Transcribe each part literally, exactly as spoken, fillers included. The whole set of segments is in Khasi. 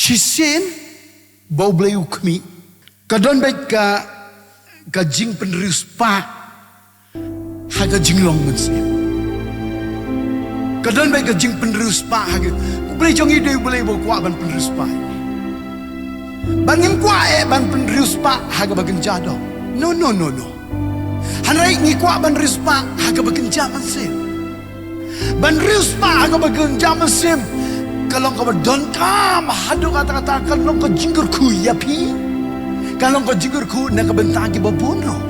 Shisien ba U Blei u khmih, ka don beit ka, ka jingpynriewspah ha ka jinglong mynsiem. Ka don beit ka jingpynriewspah ha ka, U Blei jong ngi dei U Blei ba kwah ban pynriewspah. Ban ngim kwah eh ban pynriewspah ha kaba kynja doh. No, no, no, no. Hynrei ngi kwah ban riewspah ha kaba kynja mynsiem. Ban riewspah ha kaba kynja mynsiem ka long kaba donkam haduh katta katta, ka long ka jingkyrkhu ïa phi. Ka long ka jingkyrkhu na ka bynta kiba bun ruh.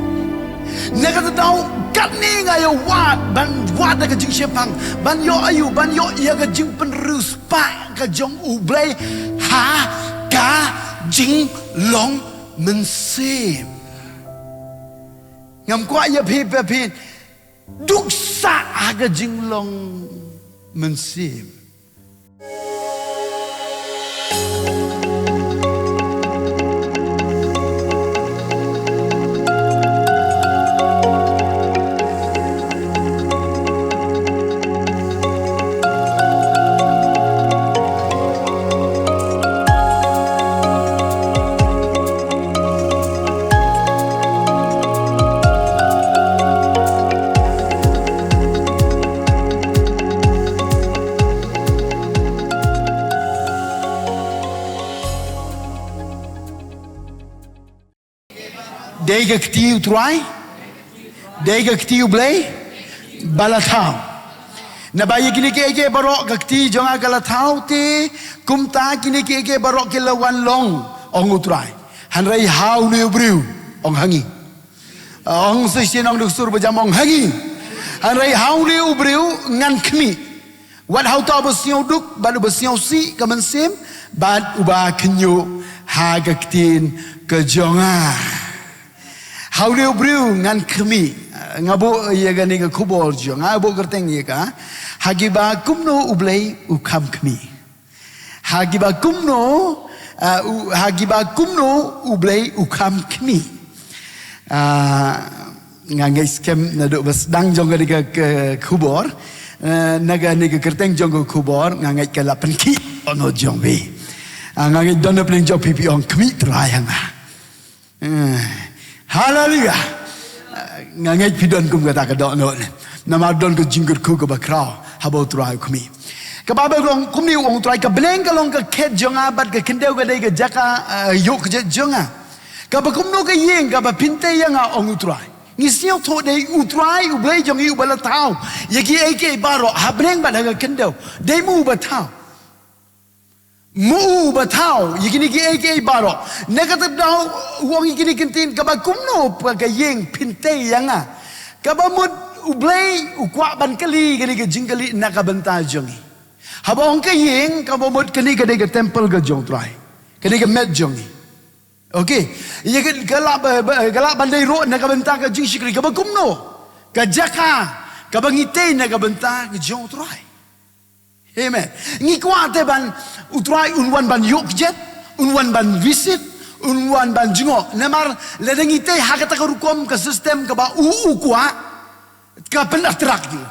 Na kata daw katne nga ïa wad ban wad da ka jingshemphang ban ïoh aïu, ban ïoh ïa ka jingpynriewspah ka jong U Blei ha ka jinglong mynsiem. Ngam kwah ïa phi ba phin duk sah ha ka jinglong mynsiem. Dei ka kti U Trai, dei ka kti U Blei ba la thaw. Naba ïa kine kiei kiei baroh ka kti jong nga ka la thaw te, kumta kine kiei kiei baroh ki la wan long, ong U Trai. Hynrei ha une u briew, ong ha ngi. Ong sa shisien, ong da ka sur ba jam, ong ha ngi. Hynrei ha une u briew ngan khmih. Wat ha uta uba sngewduk bad uba sngewsih ka mynsiem bad uba kynjoh ha ka ktien ka jong nga. Ha une u briew ngan khmih. Nga buh ïa kane ka khubor jong nga, buh kyrteng ïa ka, ha kiba kumno U Blei u kham khmih. Ha kiba kumno, ah, u, ha kiba kumno U Blei u kham khmih. Ah, nga ngeit skhem naduh ba sdang jong kane ka, ka khubor, eh, na kane ka kyrteng jong ka khubor, nga ngeit ka la pynkhih noh jong phi. Ah, nga ngeit don na pdeng jong phi phi ong khmih Trai ha nga. Eh, haleluya. Eh, nga ngeit phi don kum kata ka dohnud. Namar don ka jingkyrkhu kaba khraw haba U Trai u khmih. Ka Baibl ka ong kumne, u ong U Trai, ka bneng ka long ka khet jong nga bad ka khyndew ka dei ka jaka, eh, ïoh kjat jong nga. Kaba kumno ka ïing kaba phin tei ïa nga, ong U Trai. Ngi sngewthuh dei U Trai U Blei jong ngi uba la thaw ïa kiei kiei baroh ha bneng bad ha ka khyndew. Dei mo uba thaw. Mo uba thaw ïa kine kiei kiei baroh. Na kata daw u ong ïa kine ki ktien, kaba kumno pat ka ïing phin tei ïa nga. Kaba mut U Blei u kwah ban kylli kane ka jingkylli na ka bynta jong ngi. Haba ong ka ïing, kaba mut kane ka dei ka temple ka jong U Trai. Kane ka met jong ngi. Okay. Ïa ka, ka lah ba, ba, ka lah ban dei ruh na ka bynta ka jingshakri, kaba kumno ka jaka kaba ngi tei na ka bynta ka jong U Trai. Amen. Ngi kwah te ban U Trai un wan ban ïoh kjat, un wan ban visit, un wan ban jngoh. Namar lada ngi tei ha kata ka rukom ka system kaba u, u kwah, ka pynattract ïa u.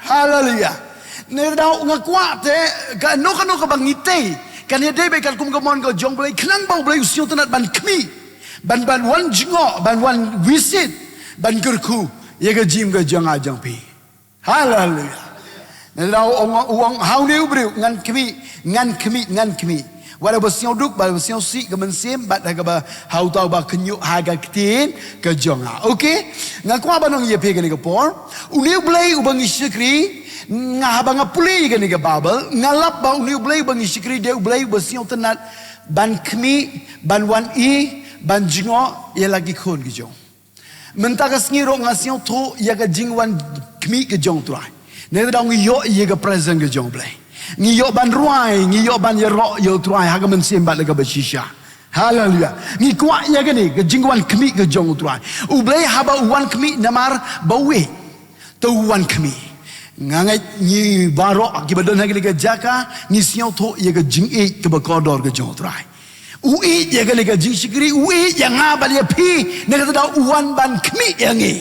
Haleluya. Ngi daw nga kwah te kano kano kaba ngi tei kan ïadei bad katkum ka mon ka jong U Blei, khnang ba U Blei u sngewtynnat ban khmih, ban, ban wan jngoh, ban wan visit, ban kyrkhu ïa ka jingim ka jong nga jong phi. Haleluya. Ngi daw ong, ong ha une u briew ngan khmih, ngan khmih, ngan khmih. Wat haba sngewduk, wat haba sngewsih ka mynsiem, bad ha kaba ha uta uba kynjoh ha ka ktien ka jong nga. Okay? Nga kwah ban ong ïa phi kane ka por. Une U Blei uba ngi shakri, nga haba nga pule ïa kane ka Baibl, nga lap ba une U Blei uba ngi shakri dei U Blei uba sngewtynnat ban khmih, ban wan i, ban jngoh ïa la ki khun ki jong. Mynta ka sngi ruh nga sngewthuh ïa ka jingwan khmih ka jong U Trai. Ngi daw ngi ïoh ïa ka presence ka jong U Blei. Ngi ïoh ban rwai, ngi ïoh ban ïaroh ïa U Trai ha ka mynsiem bad la kaba shisha. Haleluya. Ngi kwah ïa kane ka jingwan khmih ka jong U Trai. U Blei haba u wan khmih namar ba u ïeit, to u wan khmih. Nga ngeit ngi baroh kiba don ha kane ka jaka ngi sngewthuh ïa ka jingïeit kaba kordor ka jong U Trai. U ïeit ïa kane ka jingshakri, u ïeit ïa nga bad ïa phi, na kata daw u wan ban khmih ïa ngi.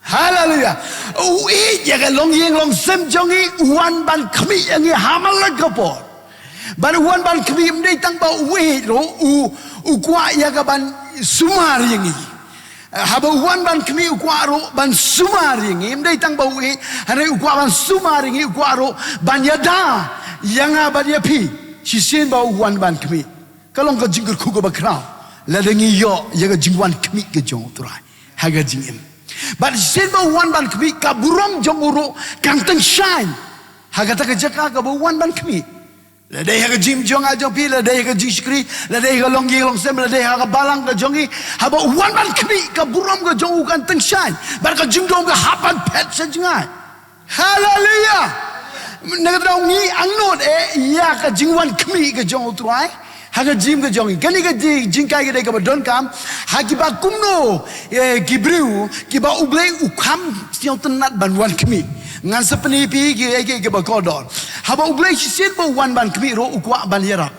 Haleluya. U ïeit ïa ka longïing longsem jong ngi, u wan ban khmih ïa ngi ha man la ka por. Bad u wan ban khmih ym dei tang ba u ïeit ruh, u, u kwah ïa ka ban sumar ïa ngi. Haba u wan ban khmih u kwah ruh ban sumar ïa ngi, ym dei tang ba u ïeit, hynrei u kwah ban sumar ïa ngi, u kwah ruh ban ïada ïa nga bad ïa phi. Shisien ba u wan ban khmih, ka long ka jingkyrkhu kaba khraw lada ngi ïoh ïa ka jingwan khmih ka jong u Trai ha ka jingim. Bad shisien ba u wan ban khmih, ka burom jong u ruh kan tyngshaiñ ha kata ka jaka kaba u wan ban khmih. Lada dei ha ka jingim jong nga jong phi, lada dei ha ka jingshakri, lada dei ha ka longïing longsem, lada dei ha ka balang ka jong ngi, haba u wan ban khmih, ka burom ka jong u kan tyngshaiñ. Bad ka jingdum ka hap ban phet sha jngai. Haleluya. Na kata ka daw ngi angnud eh ïa ka jingwan khmih ka jong u Trai ha ka jingim ka jong ngi. Kane ka jing, jingkai ka dei kaba donkam ha kiba kumno, eh, ki briew kiba U Blei u kham sngewtynnat ban wan khmih. Ngan sa pyni phi ki, ki, kiba kordor. Haba U Blei shisien ba u wan ban khmih ruh u kwah ban ïarap.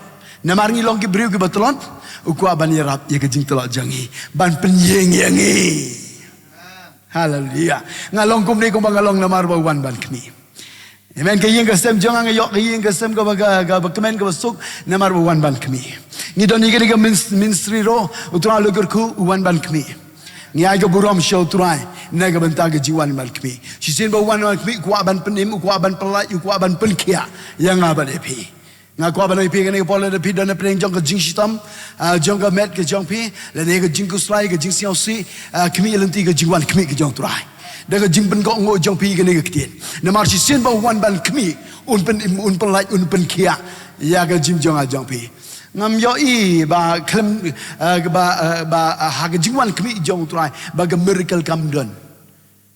Namar ngi long ki briew kiba tlot, u kwah ban ïarap ïa ka jingtlot jong ngi, ban pynïeng ïa ngi. Haleluya. Nga long kumne kumba nga long namar ba u wan ban khmih. Amen. Ka ïing ka sem jong nga, nga ïoh ka ïing ka sem kaba, ka, kaba kmen kaba suk namar ba u wan ban khmih. Ngi don ïa kane ka min-, ministry ruh, u Trai u la kyrkhu, u wan ban khmih. Ngi ai ka burom sha u Trai na ka bynta ka jingwan ban khmih. Shisien ba u wan ban khmih, u kwah ban pynim, u kwah ban pyllait, u kwah ban pynkhiah ïa nga bad ïa phi. Nga kwah ban ong ïa phi kane ka por, lada phi don hapdeng jong ka jingshitom, ah, jong ka met ka jong phi, lane ka jingkhuslai, ka jingsngewsih, ah, khmih lynti ka jingwan khmih ka jong u Trai. Da ka jingpynkohnguh jong phi kane ka ktien. Namar shisien ba u wan ban khmih, un pyn, un pynlait, un pynkhiah ïa ka jingim jong nga jong phi. Ngam ïohi ba khlem, ah, ba, ah, ba, ah, ha ka jingwan khmih jong u Trai ba ka miracle kam don.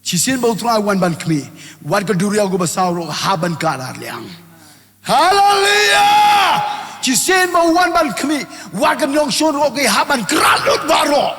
Shisien ba u Trai u wan ban khmih, wat ka duriaw kaba saw ruh ka hap ban kad ar liang. Haleluya! Shisien ba u wan ban khmih, wat ka nongshun ruh ka hap ban krat lut baroh.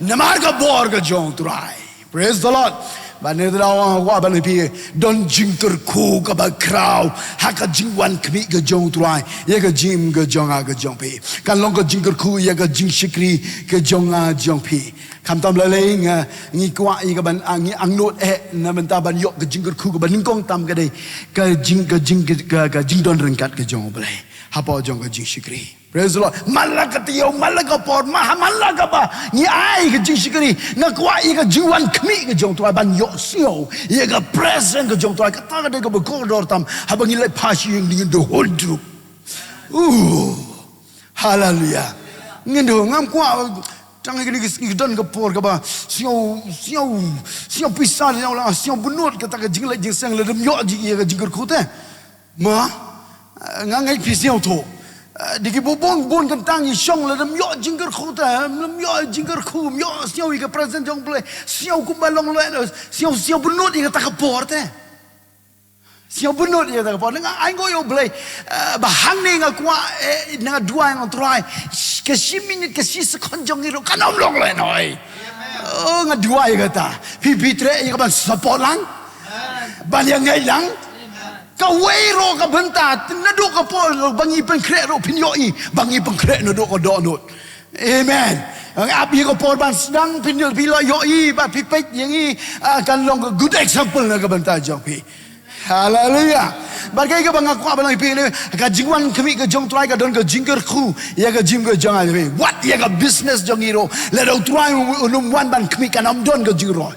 Namar ka bor ka jong u Trai. Praise the Lord. Bad na kata ka daw nga kwah ban ong ïa phi, don jingkyrkhu kaba khraw ha ka jingwan khmih ka jong u Trai ïa ka jingim ka jong nga ka jong phi. Kan long ka jingkyrkhu ïa ka jingshakri ka jong nga jong phi. Khamtam lei lei nga, ngi kwah ïa ka ban, ah, ngi angnud eh na bynta ban ïoh ka jingkyrkhu kaba nyngkong tam ka dei ka jing, ka jing, ka, ka jingdon ryngkat ka jong U Blei hapoh jong ka jingshakri. Praise the Lord. Man la ka taïew, man la ka por, man, man la kaba ngi ai ka jingshakri, nga kwah ïa ka jingwan khmih ka jong u Trai ban ïohsngew ïa ka presence ka jong u Trai. Kata ka dei kaba kordor tam haba ngi leit phai sha ïing, ngin duh hun jrup. Uh. Haleluya. Ngin duh, ngam kwah tang ïa kine ki sngi, don ka por kaba sngew, sngew, sngew pisa, sngew la, sngew bynnud kata ka jingleh jingseng lada ym ïoh jing, ïa ka jingkyrkhu te. Ma, eh, nga ngeit phi sngewthuh. Eh, da kiba bun bun kyntang ngi shong, lada ym ïoh jingkyrkhu te, ym ïoh jingkyrkhu, ym ïoh sngew ïa ka presence jong U Blei, sngew kumba long leh, sngew, sngew bynnud ïa kata ka por te. Sngew bynnud ïa kata ka por. Nga ai nguh ïa U Blei, eh, ba hangne nga kwah, eh, nga duwai, nga ong Trai, ka shi minit, ka shi second jong ngi ruh kan ym long lehnoh. Oh, nga duwai ïa kata. Phi, phi treh ïa ka ban support lang, ban ïa ngeit lang. Kawei ruh ka bynta, naduh ka por ba ngi pynkhreh ruh phin ïohi ba ngi pynkhreh naduh ka dohnud. Amen. Nga ap ïa ka por ban sdang, phin ïoh, phi la ïohi bad phi peit ïa ngi, ah, kan long ka good example na ka bynta jong phi. Haleluya. Bad kaei kaba nga kwah ban ong ïa phi ne, ka jingwan khmih ka jong u Trai ka don ka jingkyrkhu ïa ka jingim ka jong ngi. Wat ïa ka business jong ngi ruh, lada u Trai un ym wan ban khmih, kan ym don ka jingroi.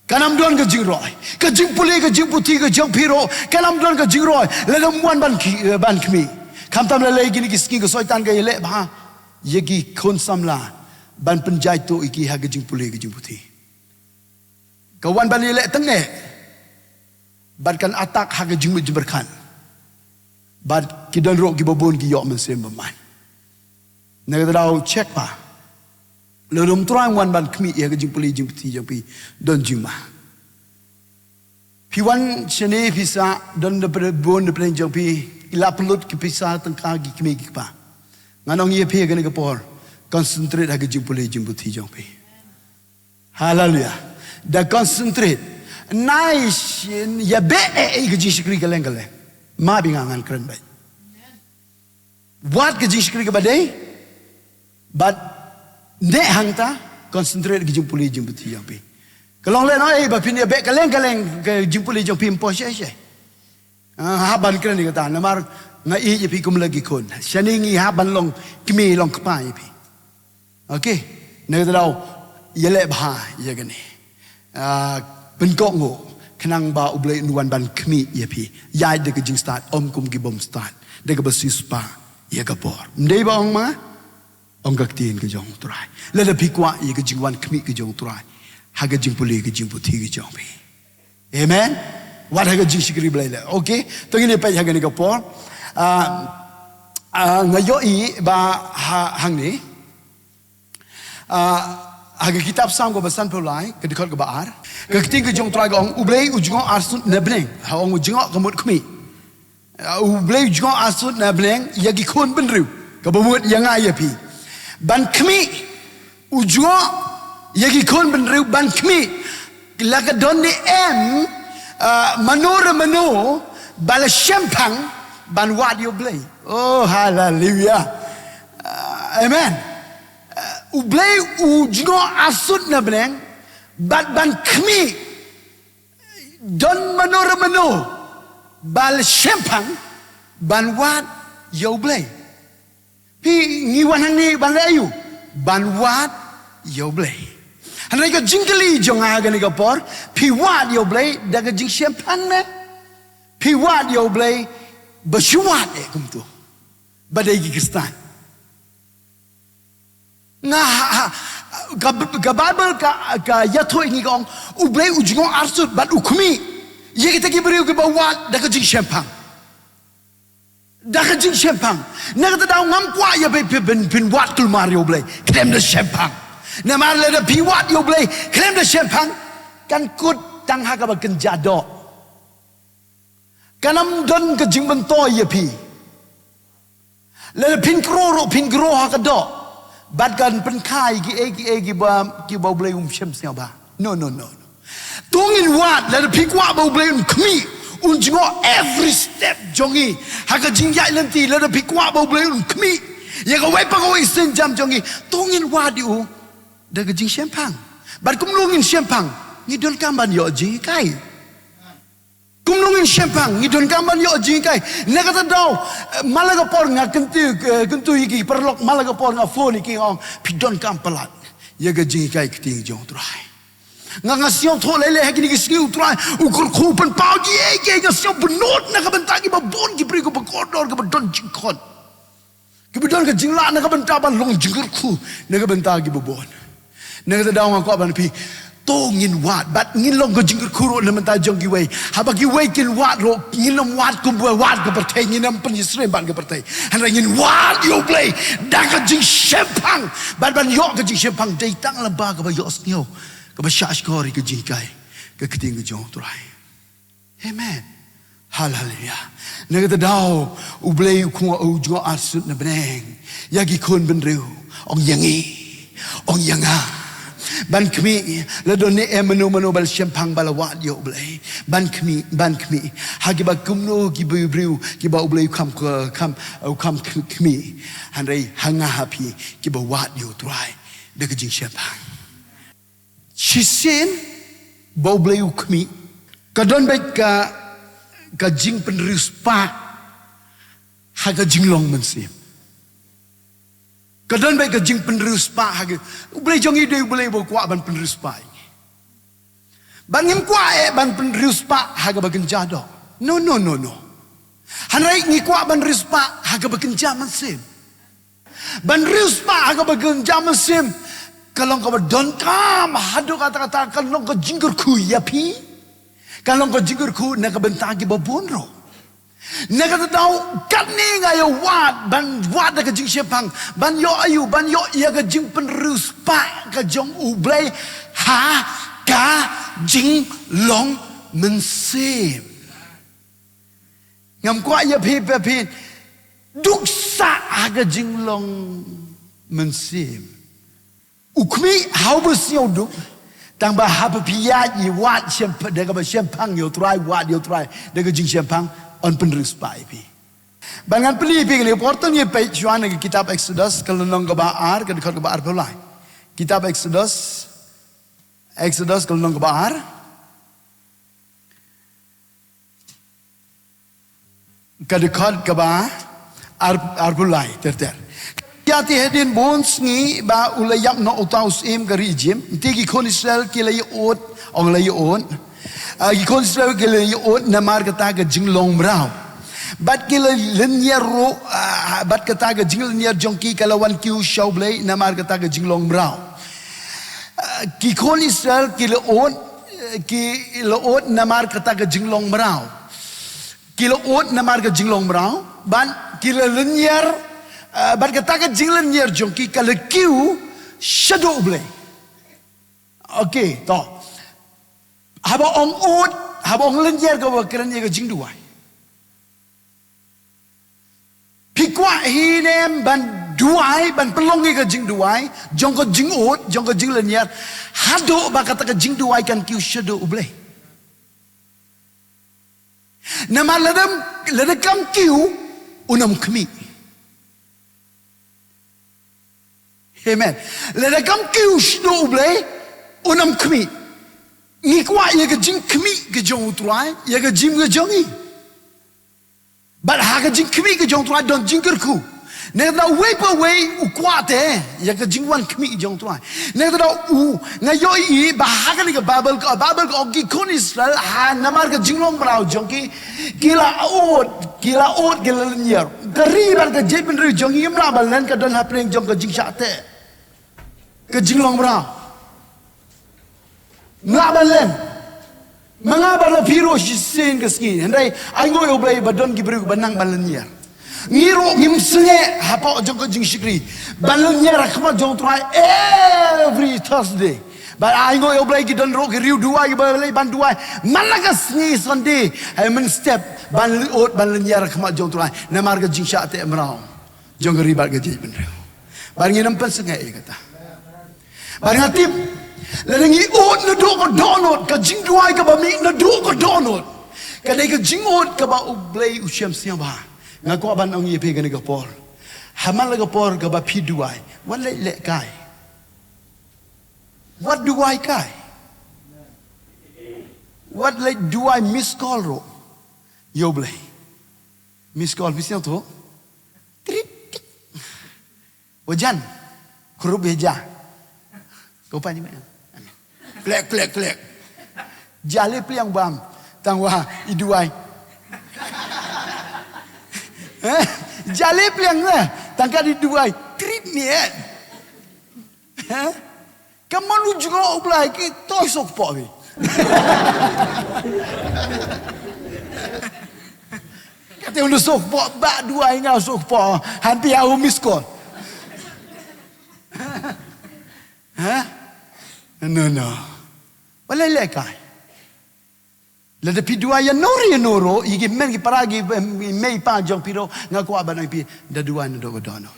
Kan ym don ka jingroi. Ka jingpule ka jingputhi ka jong phi ruh kan ym don ka jingroi lada ym wan ban khi, eh, ban khmih. Khamtam lei lei kine ki sngi ka Soitan ka ïaleh bha ïa ki khun samla ban pynjai tuh ïa ki ha ka jingpule ka jingputhi. Ka wan ban ïaleh tang eh, bad kan attack ha ka jingmut jingpyrkhat. Bad ki don ruh kiba bun ki ïoh mynsiem bymman. Na kata ka daw check ba lada um Trai um wan ban khmih ïa ka jingpule jingputhi jong phi, don jingma. Phi wan shane phi sah, don da pyrshah, bun da pyrshah jong phi, i la pynlut ki pisa tyngka ki kmie ki kpa. Ngan ong ïa phi ha kane ka por, concentrate ha ka jingpule jingputhi jong phi. Haleluya. Da concentrate. Nai shin ïa beh eh ïa ka jingshakri kylleng kylleng. Ma bynga ngan kren beit. Wat ka jingshakri kaba dei. Bad neh hangta concentrate ka jingpule jingputhi jong phi. Ka long lehnoh eh ba phin ïa beh kylleng kylleng ka jingpule jong phi, ym poi shisha. Ah, hap ban kren ïa kata, namar nga ïeit ïa phi kum la ki khun. Shane ngi hap ban long kmie long kpa ïa phi. Okay. Na kata daw, ïaleh bha ïa kane. Ah, pynkohnguh, khnang ba U Blei un wan ban khmih ïa phi. Ïaid da ka jingstad, ym kum ki bym stad. Da kaba siewspah ïa ka por. Ym dei ba ong ma? Ong ka ktien ka jong U Trai. Lada phi kwah ïa ka jingwan khmih ka jong U Trai ha ka jingpule ka jingputhi ka jong phi. Amen. Wat ha ka jingshakri Blei leh. Okay. To ngin ïa peit ha kane ka por. Ah, ah, nga ïohi ba ha, hangne. Ah, ha ka kitab Salm kaba sanphew lai, ka dkhot kaba ar. Ka ktien ka jong U Trai ka ong, U Blei u jngoh arsut na bneng. Ha ong u jngoh ka mut khmih. Ah, U Blei u jngoh arsut na bneng ïa ki khun bynriew. Kaba mut ïa nga ïa phi. Ban khmih. U jngoh ïa ki khun bynriew ban khmih. La ka don ne em, ah, mano re mano ba la shemphang ban wad ïa U Blei. Oh, haleluya. Ah, amen. Ah, U Blei u jngoh arsut na bneng bad ban khmih. Don mano re mano ba la shemphang ban wad ïa U Blei. Phi, ngi wan hangne ban leh aïu? Ban wad ïa U Blei. Hynrei ka jingkylli jong nga ha kane ka por, phi wad ïa U Blei da ka jingshemphang ne? Phi wad ïa U Blei ba shu wad eh kumto. Ba dei ki Khristan. Nga ha, ha, ka, ka Baibl ka, ka ïathuh ïa ngi ka ong, U Blei u jngoh arsut bad u khmih ïa kita ki briew kiba wad da ka jingshemphang. Da ka jingshemphang. Na kata daw ngam kwah ïa phi, phi, phin, phin wad kulmar ïa U Blei khlem da shemphang. Namar lada phi wad ïa U Blei khlem da shemphang, kan kut tang ha kaba kynja doh. Kan ym don ka jingbynta ïa phi. Lada phin kro ruh phin kro ha ka doh. Bad kan pynkha ïa kiei kiei kiba, kiba U Blei um shem sngewbha ba. No, no, no, no. To ngin wad, lada phi kwah ba U Blei un khmih, un jngoh every step jong ngi. Ha ka jingïaid lynti, lada phi kwah ba U Blei un khmih ïa kawei pa kawei sienjam jong ngi, to ngin wad ïa u da ka jingshemphang. Bad kumno ngin shemphang? Ngi donkam ban ïoh jinghikai. Kumno ngin shemphang? Ngi donkam ban ïoh jinghikai. Na kata daw, eh, man la ka por nga kyntu, eh, kyntu ïa ki paralok, man la ka por nga phone ïa ki, nga ong, phi donkam palat ïa ka jinghikai ktien jong U Trai. Nga, nga sngewthuh lei lei ha kine ki sngi U Trai u kyrkhu pynpaw kiei kiei, nga sngew bynnud na ka bynta kiba bun ki briew kiba kordor kiba don jingkhot. Kiba don ka jinglah na ka bynta ban long jingkyrkhu na ka bynta kiba bun. Na kata daw nga kwah ban ong ïa phi, to ngin wad bad ngin long ka jingkyrkhu ruh na ka bynta jong kiwei. Haba kiwei kin wad ruh, ngin ym wad kum ba wad ka pyrthei, ngin ym pynïasyriem bad ka pyrthei. Hynrei ngin wad ïa U Blei da ka jingshemphang. Bad ban ïoh ka jingshemphang dei tang lyngba kaba ïohsngew, kaba shahshkor ïa ka jinghikai ka ktien ka jong U Trai. Amen. Haleluya. Na kata daw, U Blei u khun, u jngoh arsut na bneng ïa ki khun bynriew. Ong ïa ngi, ong ïa nga, ban khmih. La don ne em mano mano ba la shemphang ba la wad ïa U Blei. Ban khmih, ban khmih. Ha kiba kumno kiba briew kiba U Blei u kham, kham, u kham khmih. Hynrei ha nga ha phi kiba wad ïa U Trai da ka jingshemphang. Shisien ba U Blei u khmih, ka don beit ka, ka jingpynriewspah ha ka jinglong mynsiem. Ka don beit ka jingpynriewspah ha ka, U Blei jong ngi dei U Blei ba kwah ban pynriewspah ïa ngi. Ba ngim kwah eh ban pynriewspah ha kaba kynja doh. No, no, no, no. Hynrei ngi kwah ban riewspah ha kaba kynja mynsiem. Ban riewspah ha kaba kynja mynsiem ka long kaba donkam haduh katta katta, ka long ka jingkyrkhu ïa phi. Ka long ka jingkyrkhu na ka bynta kiba bun ruh. Na kata daw katne nga ïa wad, ban wad da ka jingshemphang, ban ïoh aïu, ban ïoh ïa ka jingpynriewspah ka jong U Blei ha ka jinglong mynsiem. Ngam kwah ïa phi, phi, phi duk sah ha ka jinglong mynsiem. U khmih ha uba sngewduk, tang ba haba phi ïaid ïa wad shem, da kaba shemphang ïa U Trai, wad ïa U Trai da ka jingshemphang, yn pynriewspah ïa phi. Bad ngan pyni ïa phi kane ka por, to ngin peit shuwa na ka kitab Exodus ka lynnong kaba ar, ka dkhot kaba arphew lai. Kitab Exodus, Exodus ka lynnong kaba ar. Ka dkhot kaba ar, arphew lai ter ter. Ïa te hadien bun sngi ba u la ïap noh uta u syiem ka ri Ijipt, te ki khun Israel ki la ïoh, ong la ïoh. Ah, ki khun Israel ki la ïoh namar kata ka jinglong mraw. Bad ki la lynñiar ruh, ah, bad kata ka jinglynñiar jong ki ka la wan kiew sha U Blei namar kata ka jinglong mraw. Ah, ki khun Israel ki la ïoh, ki la ïoh namar kata ka jinglong mraw. Ki la ot namar ka jinglong mraw, bad ki la lynñiar, eh, bad kata ka jinglynñiar jong ki ka la kiew shaduh U Blei. Okay, to. Haba ong ot, haba ong lynñiar kaba kren ïa ka jingduwai. Phi kwah hi ne em ban duwai, ban pynlong ïa ka jingduwai, jong ka jingot, jong ka jinglynñiar, haduh ba kata ka jingduwai kan kiew shaduh U Blei. Namar lada, lada kam kiew, un ym khmih. Amen. Lada kam kiew shaduh U Blei, un ym khmih. Ngi kwah ïa ka jingkhmih ka jong U Trai, ïa ka jingim ka jong ngi. Bad ha ka jingkhmih ka jong U Trai don jingkyrkhu. Nangta uwei pa uwei u kwah te ïa ka jingwan khmih jong U Trai. Nangta u, nga ïohi ba ha kane ka Baibl ka, Baibl ka ong ki khun Israel ha namar ka jinglong mraw jong ki, ki la ot, ki la ot, ki la lynñiar. Ka ri bad ka jaitbynriew jong ngi ym lah ban len, ka don hapdeng jong ka jingshah teh. Ka jinglong mraw. Ym lah ban len. Ma nga bad phi ruh shisien ka sngi. Hynrei ainguh ïa U Blei ba don ki briew ba nang ban lynñiar. Ngi ruh ngim sngewbha hapoh jong ka jingshakri ban lynñiar ha khmat jong U Trai every Thursday. Bad ainguh ïa U Blei ki don ruh ki riew duwai kiba leit ban duwai man la ka sngi Sunday. Hai mynstep ban ot ban lynñiar ha khmat jong U Trai namar ka jingshah teh mraw jong ka ri bad ka jaitbynriew. Bad ngin ym pynsngewbha ïa kata. Bad nga tip, lada ngi ot naduh ka dohnud, ka jingduwai kaba mih naduh ka dohnud, ka dei ka jingot kaba U Blei u shem sngewbha. Nga kwah ban ong ïa phi kane ka por. Ha man la ka por kaba phi duwai, wat leit leh kai. Wat duwai kai. Wat leit duwai miss call ruh ïa U Blei. Miss call, miss call tu. Trit, trit. Wajan. Krup beja. Ko pa ni me. Klek, klek, klek. Jale pliang bam. Tang wa i duwai. Eh? Jale pliang na. Tang ka di duwai. Trit ni eh. Eh? Ka man u jngoh U Blai ki toy sok po bi. Kata u sok po ba duwai nga sok po. Hanti au miss call. Ha? No, no. Wala lekai. Lada phi duwai ïa nuri ïa nuru, ïa ki men ki para ki, em, mei pa jong phi ruh, nga kwah ban ai phi, da duwai naduh ka dohnud.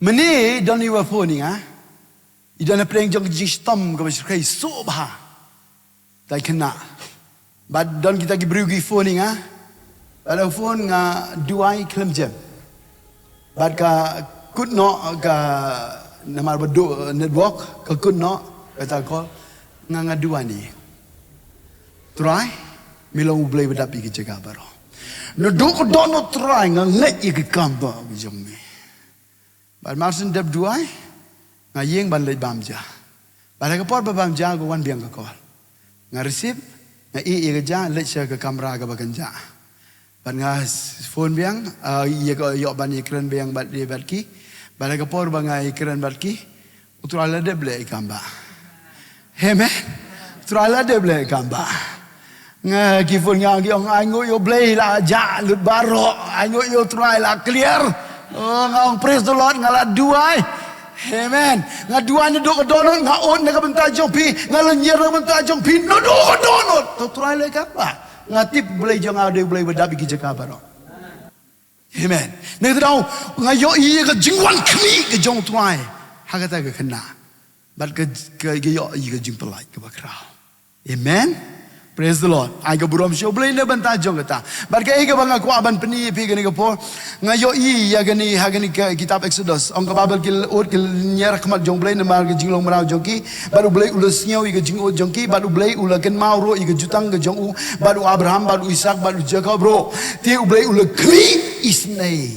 Mynne don iwa phone ïa nga. I don hapdeng jong ka jingshitom kaba shisha suk bha. Tai khynnah. Bad don kita ki briew ki phone ïa nga. Bad la phone nga duwai khlem jem. Bad ka kut noh ka namar ba duk network ka kut noh kata call nga nga duwai ni. Trai, me long U Blei ba dap ïa ki jaka baroh. Naduh ka dohnud Trai nga ngeit ïa ki kam ba jong me. Bad mar shen dep duwai, nga ïeng ban leit bam ja. Bad ha ka por ba bam ja, ka wan biang ka call. Nga receive, nga ïeh ïa ka ja, leit sha ka kamra kaba kynjah. Bad nga s-, phone biang, ah, ïa ka ïoh ban ïakren biang bad ïa bad ki. Bad ha ka por ba nga ïakren bad ki, U Trai la dep leh ïa kam ba. Amen. U Trai la dep leh ïa kam ba. Nga ki phone nga ki ong ainguh ïa U Blei la jah lut baroh, ainguh ïa U Trai la clear. Oh, nga ong praise the Lord, nga la duwai. Amen. Nga duwai naduh ka dohnud, nga ot na ka bynta jong phi, nga lynñiar na ka bynta jong phi naduh ka dohnud. To Trai leh ïa kam ba. Nga tip Blei jong nga u dei U Blei ba dap ïa ki jaka baroh. Amen. Nangta daw nga ïohi ïa ka jingwan khmih ka jong U Trai ha kata ka khynnah. Bad ka, ka, ka ïohi ïa ka jingpyllait kaba khraw. Amen. Praise the Lord. Ai ka burom sha U Blei na bynta jong kata. Bad kaei kaba nga kwah ban pyni ïa phi kane ka por. Nga ïohi ïa kane ha kane ka kitab Exodus. Ong ka Baibl ki la ud ki la ñiar khmat jong U Blei namar ka jinglong mraw jong ki. Bad U Blei u la sngew ïa ka jingud jong ki. Bad U Blei u la kynmaw ruh ïa ka jutang ka jong u. Bad u Abraham, bad u Isak, bad u Jakob ruh. Te U Blei u la khmih isynei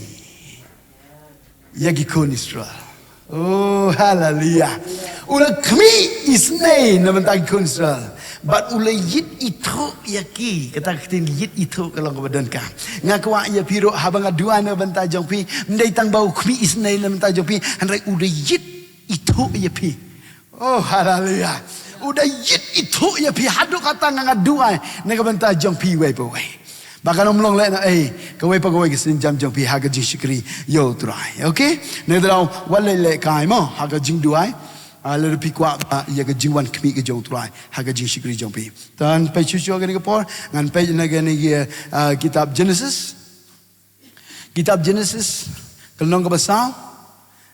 ïa ki khun Israel. Oh, haleluya. U la khmih isynei na bynta ki khun Israel. Bad u la ïit ithuh ïa ki. Kata ka ktien ïit ithuh ka long kaba donkam. Nga kwah ïa phi ruh haba nga duwai na bynta jong phi. Ym dei tang ba u khmih isynei na bynta jong phi. Hynrei u la ïit ithuh ïa phi. Oh, haleluya. U da ïit ithuh ïa phi haduh katta nga nga duwai na ka bynta jong phi wei pa wei. Ba kan ym long lehnohei, kawei pa kawei ka sienjam jong phi ha ka jingshakri ïa U Trai. Okay? Nangta wat leh leh kai mo ha ka jingduwai. Ah, lada phi kwah ba ïa ka jingwan khmih ka jong U Trai ha ka jingshakri jong phi. Tang peit shuh shuh kane ka por, ngan peit na kane ka, ah, kitab Genesis. Kitab Genesis, ka lynnong kaba saw.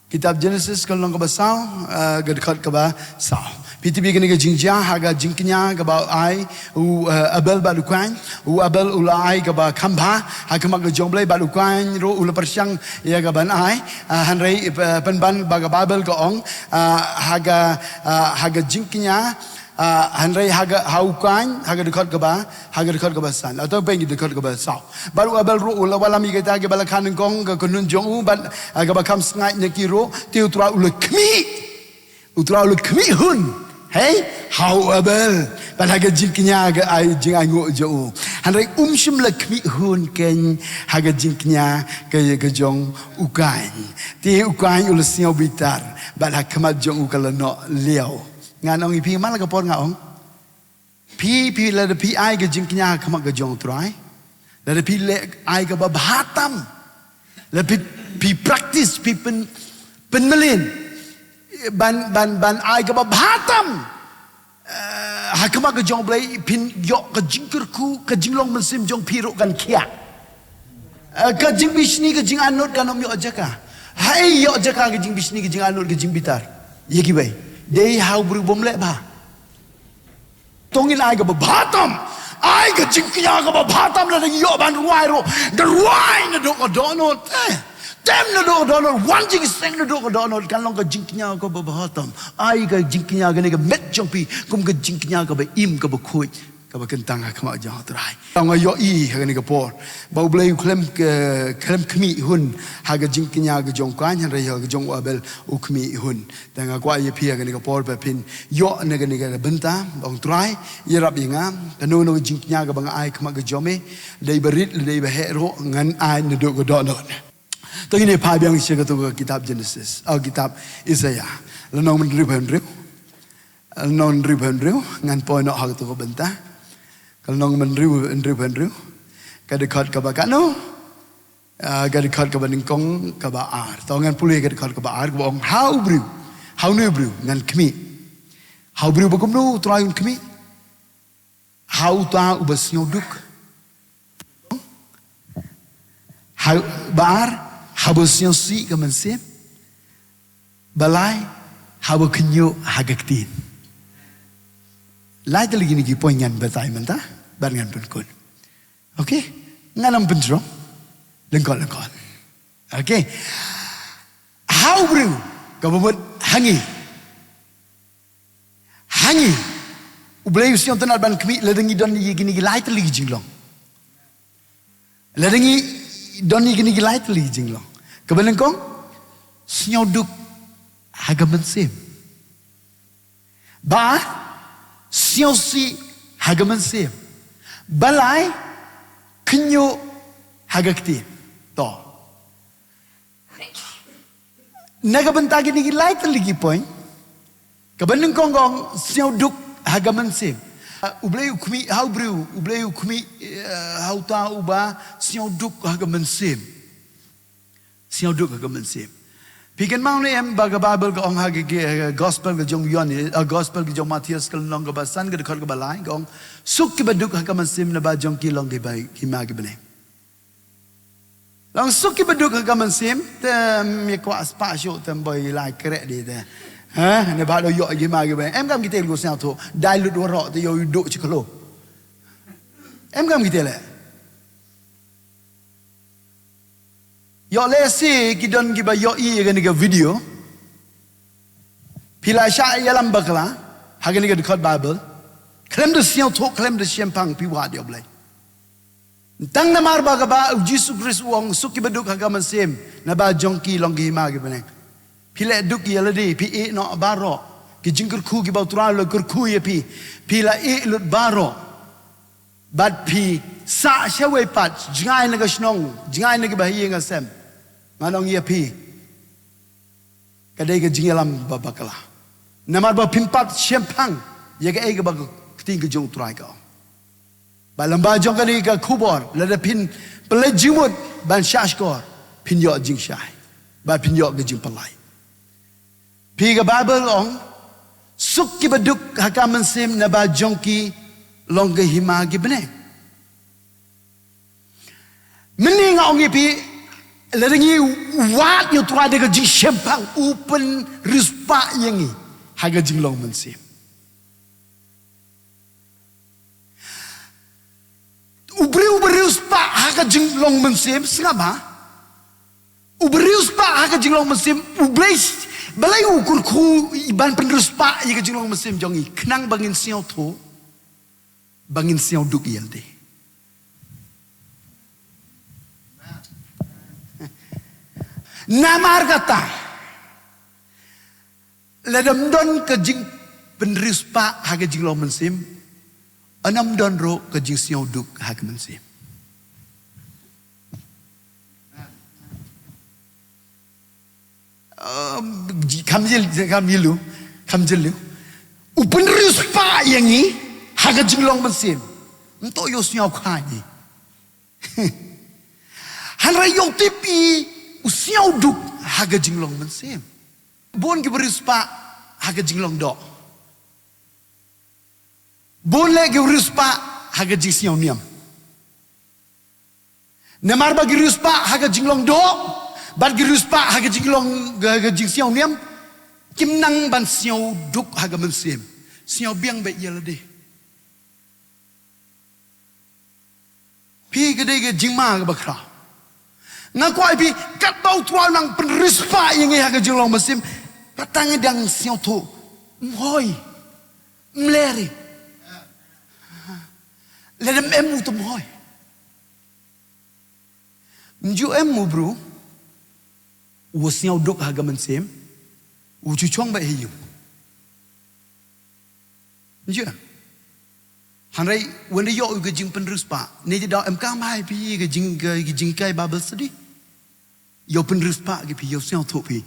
Kitab Genesis, ka lynnong kaba saw, eh, ka dkhot kaba saw. Phi tip ïa kane ka jingjia, ha ka jingkñia kaba ai, u, eh, Abel bad u Kain, u Abel u la ai kaba kham bha, ha khmat ka jong U Blei bad u Kain ruh u la pyrshang ïa kaban ai, eh, hynrei, eh, pynban ba ka Baibl ka ong, eh, ha ka, eh, ha ka jingkñia, Ah, hynrei ha ka, ha u Kain, ha ka dkhot kaba, ha ka dkhot kaba san. Ataupun ka dkhot kaba saw. Bad u Abel ruh u la wallam ïa kita kiba la kha nyngkong ka kynhun jong u, bad, ah, kaba kham sngaid na ki ruh, te U Trai u la khmih. U Trai u la khmih hun. Hei, ha u Abel. Bad ha ka jingkñia ka ai jingainguh jong u. Hynrei um shym la khmih hun keiñ ha ka jingkñia ka, ka jong u Kain. Te u Kain u la sngew bitar. Bad ha khmat jong u ka la noh liaw. Ngan ong ïa phi man la ka por nga ong. Phi, phi lada phi ai ka jingkñia ha khmat ka jong U Trai. Lada phi leh ai kaba bha tam. Lada phi, phi practice, phi pyn, pynmlien. Ban, ban, ban ai kaba bha tam. Eh, ha khmat ka jong U Blei phin ïoh ka jingkyrkhu, ka jinglong mynsiem jong phi ruh kan khiah. Eh, ka jingbishni, ka jingangnud kan ym ïoh jaka. Haei ïoh jaka ka jingbishni, ka jingangnud, ka jingbitar. Ïa kiwei. Dei ha u briew bym leh bha. To ngin ai kaba bha tam. Ai ka jingkñia kaba bha tam lada ngi ïoh ban rwai ruh. Da rwai naduh ka dohnud. Eh, tem naduh ka dohnud. Wan jingseng naduh ka dohnud. Kan long ka jingkñia kaba bha tam. Ai ka jingkñia kane ka met jong phi. Kum ka jingkñia kaba im kaba khuid. Kaba kyntang ha khmat jong U Trai. Tang nga ïohi ha kane ka por. Ba U Blei u khlem ka, khlem khmih hun ha ka jingkñia ka jong u Kain hynrei ha ka jong u Abel u khmih hun. Te nga kwah ïa phi ha kane ka por ba phin ïoh na kane ka bynta, ba ong Trai, ïarap ïa nga, kano kano ka jingkñia kaba nga ai khmat ka jong me, dei ba rit, dei ba heh ruh, ngan ai naduh ka dohnud. To ngin ïa phai biang sha kato ka kitab Genesis, oh, kitab Isaiah. Lynnong hynriew hynriew. Lynnong hynriew hynriew, ngan poi noh ha kato ka bynta. Ka lynnong hynriew hynriew. Ka dkhot kaba katno? Ah, ka dkhot kaba nyngkong kaba ar. To ngan pule ka dkhot kaba ar, kaba ong ha u briew. Ha une u briew, ngan khmih. Ha u briew ba kumno U Trai un khmih. Ha uta uba sngew duk. Ha ba ar, haba sngewsih ka mynsiem. Ba lai, haba khynñiuh ha ka ktien. Lai tylli kine ki point ngan batai mynta, bad ngan pynkut. Okay? Ngan ym pynjrong. Lyngkot, lyngkot. Okay? Ha u briew, kaba mut ha ngi. Ha ngi. U Blei u sngewtynnat ban khmih lada ngi don ïa kine ki lai tylli ki jinglong. Lada ngi don ïa kine ki lai tylli ki jinglong. Kaba nyngkong, sngew duk ha ka mynsiem. Ba, sngewsih ha ka mynsiem. Ba lai, khynñiuh ha ka ktien. To. Na ka bynta kine ki lai tylli ki point. Kaba nyngkong ka ong sngew duk ha ka mynsiem. U Blei u khmih ha u briew, U Blei u khmih, eh, ha uta uba sngew duk ha ka mynsiem. Sngew duk ha ka mynsiem. Phi kynmaw ne em ba ka Baibl ka ong ha ka, ka, ka gospel ka jong u Ïoannis, eh, gospel ka jong u Mathaios ka lynnong kaba san ka dkhot kaba lai ka ong, suk kiba duk ha ka mynsiem naba jong ki long kiba, ki ma ki bneng. Long suk kiba duk ha ka mynsiem, te ym ïa kwah spah shuh te ym boi lai kreh de te. Ha, ne ba do ïoh ki ma ki bneng. Em kam ki te lu sngewthuh, dai lut waroh te ïoh u duk chi khloo. Em kam kite leh. Ïoh lehse ki don kiba ïohi ïa kane ka video. Phi la shah ïalam bakla ha kane ka dkhot Baibl. Khlem da sngewthuh, khlem da shemphang phi wad ïa U Blei. Tang namar ba kaba U Jisu Khrist u ong, suk kiba duk ha ka mynsiem, naba jong ki long ka hima ki bneng. Phi leh duk ïa lade, phi ïeh noh baroh ki jingkyrkhu kiba U Trai u la kyrkhu ïa phi. Phi la ïeh lut baroh. Bad phi sah shawei pat, jngai na ka shnong, jngai na kiba ha ïing ha sem. Ngan ong ïa phi, ka dei ka jingïalam ba bakla. Namar ba phim pat shemphang ïa kaei kaba ka ktien ka jong U Trai ka ong. Bad lyngba jong kane ka khubor, lada phin pynleit jingmut ban shahshkor, phin ïoh jingshai, bad phin ïoh ka jingpynlait. Phi, ka Baibl ong, suk kiba duk ha ka mynsiem, naba jong ki long ka hima ki bneng. Mynne nga ong ïa phi, lada ngi wad ïa U Trai da ka jingshemphang, u pynriewspah ïa ngi ha ka jinglong mynsiem. U briew uba riewspah ha ka jinglong mynsiem, sngap bha. U briew uba riewspah ha ka jinglong mynsiem, U Blei, balei u kyrkhu ban pynriewspah ïa ka jinglong mynsiem jong ngi? Khnang ba ngin sngewthuh, ba ngin sngewduk ïa lade. Namar kata, lada ym don ka jingpynriewspah ha ka jinglong mynsiem, ym don ruh ka jingsngewduk ha ka mynsiem. Um, kam jyl, kam jylliew, kam jylliew. U pynriewspah ïa ngi ha ka jinglong mynsiem. Ym toh ïa u sngewkha ngi. Hynrei ïoh tip ïa u sngewduk ha ka jinglong mynsiem. Bun kiba riewspah ha ka jinglong doh. Bun leh ki riewspah ha ka jingsngewniam. Namar ba ki riewspah ha ka jinglong doh, bad ki riewspah ha ka jinglong, ka, ka jingsngewniam, kim nang ban sngewduk ha ka mynsiem. Sngewbiang beit ïa lade. Phi, ka dei ka jingma kaba khraw. Nga kwah ïa phi, katba U Trai u nang pynriewspah ïa ngi ha ka jinglong mynsiem, pat tang ngi dang sngewthuh, ym hoi, ym ler ri. Lada ym em u, te ym hoi. Ym ju em u briew u sngewduk ha ka mynsiem, u ju shong beit ha ïing. Ym ju em. Hynrei wan da ïoh u ka jingpynriewspah. Ne jadon em kam hai phi ka jing, ka, ka jingkai Bible study. Ïoh pynriewspah ki phi, ïoh sngewthuh phi,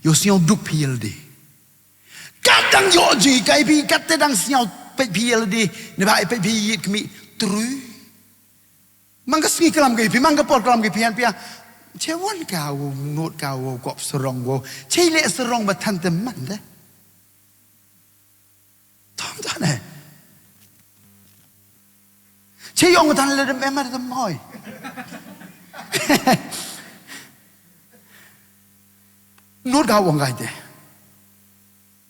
ïoh sngewduk phi ïa lade. Kat dang ïoh jingkai phi, kat te dang sngew peit phi ïa lade, ne ba peit phi ïa kmie trui. Mang ka sngi klam ki phi, mang ka por klam ki phi, han phi ïa. Che wan ka u nud ka u kop sarong u. Che leh sarong ba than te man de. Tom tom ne. Che ïong than le dem em ar dem hoi. Nud ka wong kai te.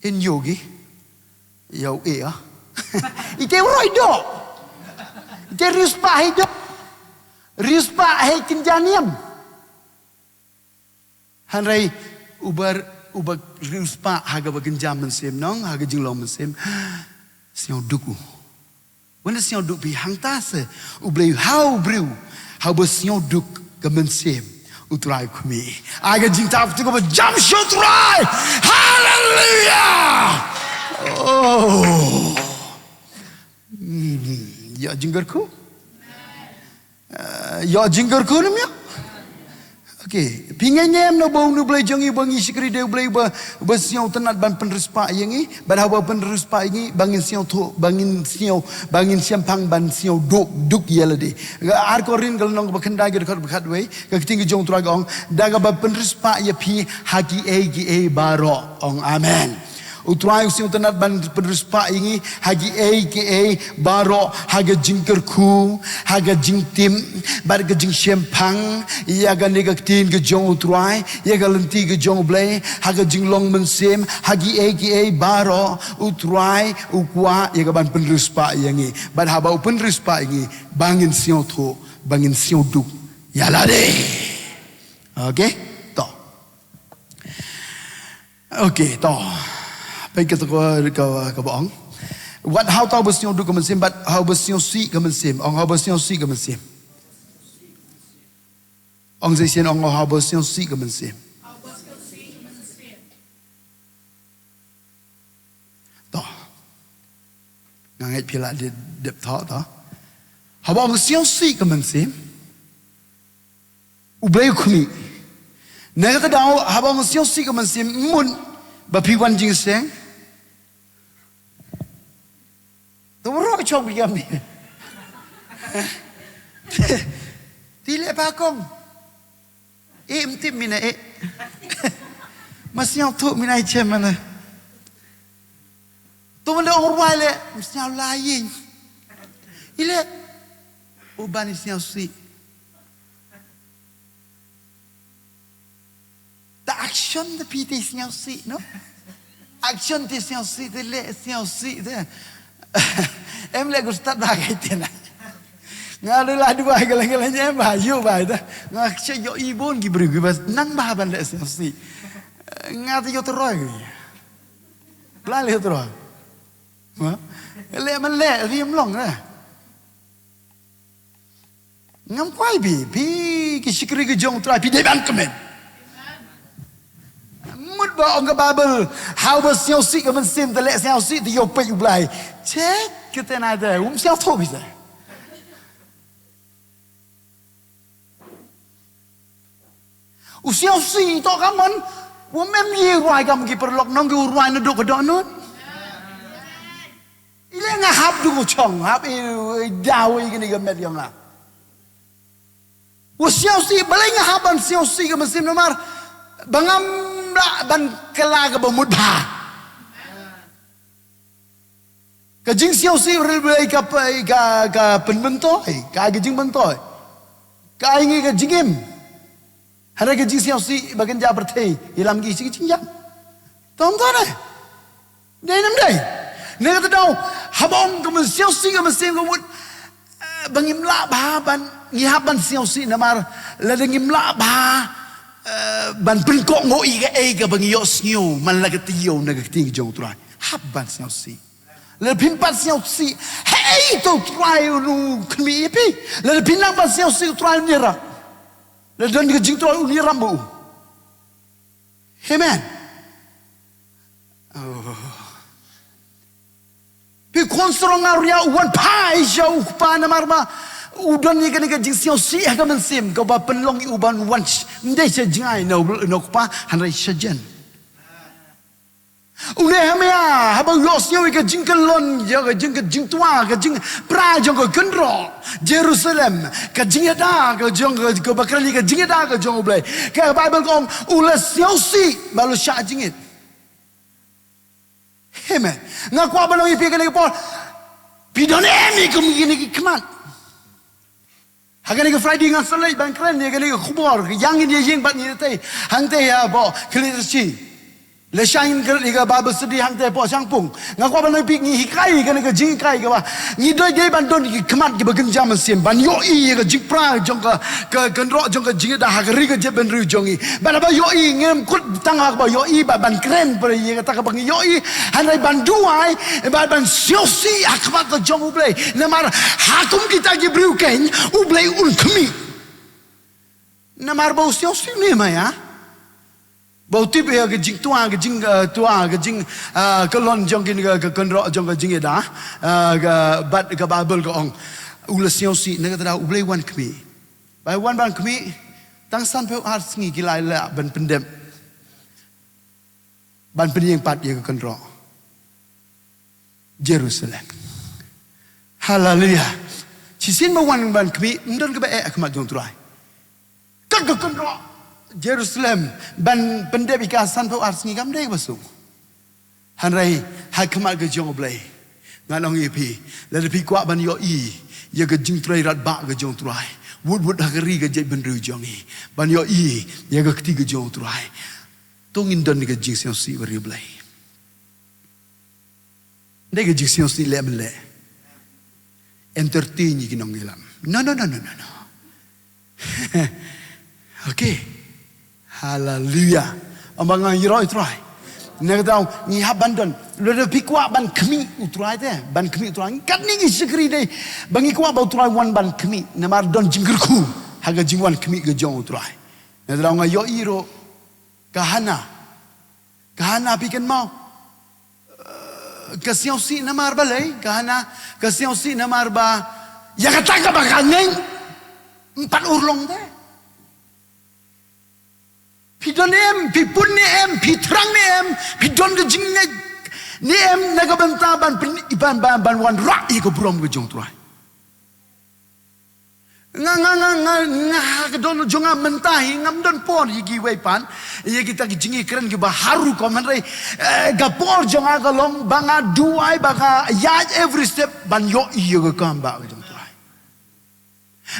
In yogi. Yow e ah. Ite roi do. Ite riewspah hei do. Riewspah hei kynja niam. Hynrei uba, uba riewspah ha kaba kynja mynsiem nong, ha ka jinglong mynsiem, sngewduk u. Wan da sngewduk phi, hangta se U Blei ha u briew, ha uba sngewduk ka mynsiem, U Trai u khmih. Ai ka jingtap te kaba jam sha U Trai. Haleluya. Oh. Hmm, ïa jingkyrkhu. Eh, ïa jingkyrkhu ne em ïa? Okay, phi ngeit ne em, na ba U Blei jong ngi, ba ngi shakri da U Blei ba, ba sngewtynnat ban pynriewspah ïa ngi, ban haba pynriewspah ïa ngi, ba ngin sngewthuh, ba ngin sngew, ba ngin shemphang ban sngewduk, duk ïa lade. Ka ar Korinth ka lynnong kaba khyndai ka dkhot ba khatwei, ka ktien ka jong U Trai ka ong, da kaba pynriewspah ïa phi ha kiei kiei baroh, ong amen. U Trai u sngewtynnad ban pynriewspah ïa ngi ha kiei kiei baroh, ha ka jingkyrkhu, ha ka jingtip bad ka jingshemphang ïa kane ka ktien ka jong U Trai, ïa ka lynti ka jong U Blei, ha ka jinglong mynsiem, ha kiei kiei baroh U Trai u kwah ïa ka ban pynriewspah ïa ngi. Bad haba u pynriewspah ïa ngi, ba ngin sngewthuh, ba ngin sngewduk ïa lade. Okay? To. Okay, to. Peit kata ka, ka, kaba ong. Wat haba sngewduk ka mynsiem, bad haba sngewsih ka mynsiem. Ong haba sngewsih ka mynsiem. Ong sa shisien, ong haba sngewsih ka mynsiem. To. Nga ngeit phi la dep, dep thoh to. Haba ong sngewsih ka mynsiem, U Blei u khmih. Na kata ka daw, haba ong sngewsih ka mynsiem, mut ba phi wan jingïaseng. To, baroh chong phi kam ni. Te leh ba kong. Eh, ym tip mynne eh. Ym sngewthuh mynne, i chem mynne. To mynne ong rwai leh, ym sngewlai ïing. I leh, u ban i sngewsih. Te action te phi te sngewsih, no? Action te sngewsih, te leh sngewsih te. Em leh, ko stad ba kai te na. Nga ruh la duwai ka leng ka leng, em ba ïoh ba te. Nga shu ïohi bun ki briew kiba nang ba ban leh sngewsih. Nga te ïoh tyroi ki. Pla leh tyroi. Ha? Leh man leh, rim long na. Ngam kwai phi, phi ki shakri ki jong U Trai, phi dei ban kmen. Mut ba ong ka Baibl, haba sngewsih ka mynsiem, te leh sngewsih, te ïoh peit U Blei. Check, kata na te, um sngewthuh phi te. U sngewsih to ka mon, um em ïa u rwai kam ki paralok, nong ki u rwai na duk ka dohnud. I leh nga hap duk u chong, hap i, i daw i kane ka met jong nga. U sngewsih, balei nga hap ban sngewsih ka mynsiem namar ba ngam lah ban kylla kaba mut bha. Ka jingsngewsih u ril Blei ka, ka, ka pynmyntoi, ka, ka jingmyntoi. Ka ai ngi ka jingim. Hynrei ka jingsngewsih ba kynja pyrthei, ïalam ki shi ka jingjam. Tong tong ne. Dei ne ym dei. Ne kata daw, haba ong ka mynsngewsih ka mynsiem ka mut, eh, ba ngim lah bha ban, ngi hap ban sngewsih namar, lada ngim lah bha, eh, ban pynkohnguh ïa kaei kaba ngi ïohsngew, man la ka taïew na ka ktien ka jong U Trai. Hap ban sngewsih. Lada phim pat sngewsih, hei to U Trai un khmih ïa phi. Lada phim nang ban sngewsih U Trai un ïarap. Lada don ka jingthrang un ïarap mo. Amen. Oh. Phi khun sarong awria u wan phai sha u kpa namar ba u don ïa kane ka jingsngewsih ha ka mynsiem kaba pynlong ïa u ban wan sh-, ym dei sha jngai na u, na u kpa hynrei sha jen. U Nehemia, haba u ïohsngew ïa ka jingkyllon, ïa ka jing, ka jingtwa, ka jingpra jong ka kynroh Jerusalem, ka jingïada ka jong ka, kaba kren ïa ka jingïada ka jong U Blei. Ka Baibl ka ong, u la sngewsih, bad u la shah jingit. Amen. Nga kwah ban ong ïa phi kane ka por, phi don em ïa kine ki khmat. Ha kane ka Friday ngan sa leit ban kren ïa kane ka khubor, ka ïa ngin ïa ïeng bad ngin ïa tei hangtei hapoh Kylliatarshi. Lashai ngin kren ïa ka Bible study hangtei hapoh Shangpung. Nga kwah ban ong ïa phi, ngi hikai ïa kane ka jinghikai kaba ngi dei, dei ban don ki khmat kiba kynja mynsiem ban ïohi ïa ka jingpra jong ka, ka kynroh jong ka jingïada ha ka ri ka jaitbynriew jong ngi. Bad haba ïohi, ngim kut tang ha kaba ïohi bad ban kren ïa kata kaba ngi ïohi, hynrei ban duwai bad ban sngewsih ha khmat ka jong U Blei. Namar ha kum kita ki briew keiñ U Blei un khmih. Namar ba u sngewsih Nehemia ba u tip ïa ka jingtwa, ka jing, eh, twa, ka jing, eh, kyllon jong kine ka, ka kynroh jong ka jingïada, eh, ka, bad ka Baibl ka ong, u la sngewsih, na kata daw U Blei wan khmih. Ba wan ban khmih, tang sanphew ar sngi ki la ïaleh ban pyndep, ban pynïeng pat ïa ka kynroh Jerusalem. Haleluya. Shisien ba wan ban khmih, ym don kaba eh ha khmat jong U Trai. Kat ka kynroh Jerusalem ban pyndep ïa ka sanphew ar sngi kam dei kaba suk. Hynrei ha khmat ka jong U Blei, ngan ong ïa phi, lada phi kwah ban ïohi ïa ka jingtrei radbah ka jong U Trai, wut wut ha ka ri ka jaitbynriew jong ngi, ban ïohi ïa ka kti ka jong U Trai, to ngin don ka jingsngewsih bad U Blei. Dei ka jingsngewsih leh men leh. Entertain ïa ki nongïalam. No, no, no, no, no, no. Okay. Hallelujah. Ym ba ngan ïaroh ïa U Trai. Na ka daw ngi hap ban don. Lada phi kwah ban khmih U Trai te, ban khmih U Trai. Katne ngi shakri dei ba ngi kwah ba U Trai wan ban khmih. Namar don jingkyrkhu ha ka jingwan khmih ka jong U Trai. Na ka daw nga ïohi ruh ka Hana. Ka Hana phi kynmaw. Eh, ka sngewsih namar balei, ka Hana, ka sngewsih namar ba ïa kata kaba ka ngeit ym pat urlong te. Phi don ne em, phi pun ne em, phi thrang ne em, phi don ka jingngeit ne em na ka bynta ban pyn-, ban, ban, ban wanrah ïa ka burom ka jong U Trai. Nga, nga, nga, nga, nga ha ka dohnud jong nga mynta hi ngam don por ïa kiwei pat ïa kita ki jingïakren kiba har rukom, hynrei, eh, ka por jong nga ka long ba nga duwai, ba nga ïaid every step ban ïohi ïa ka kam ba ka jong U Trai.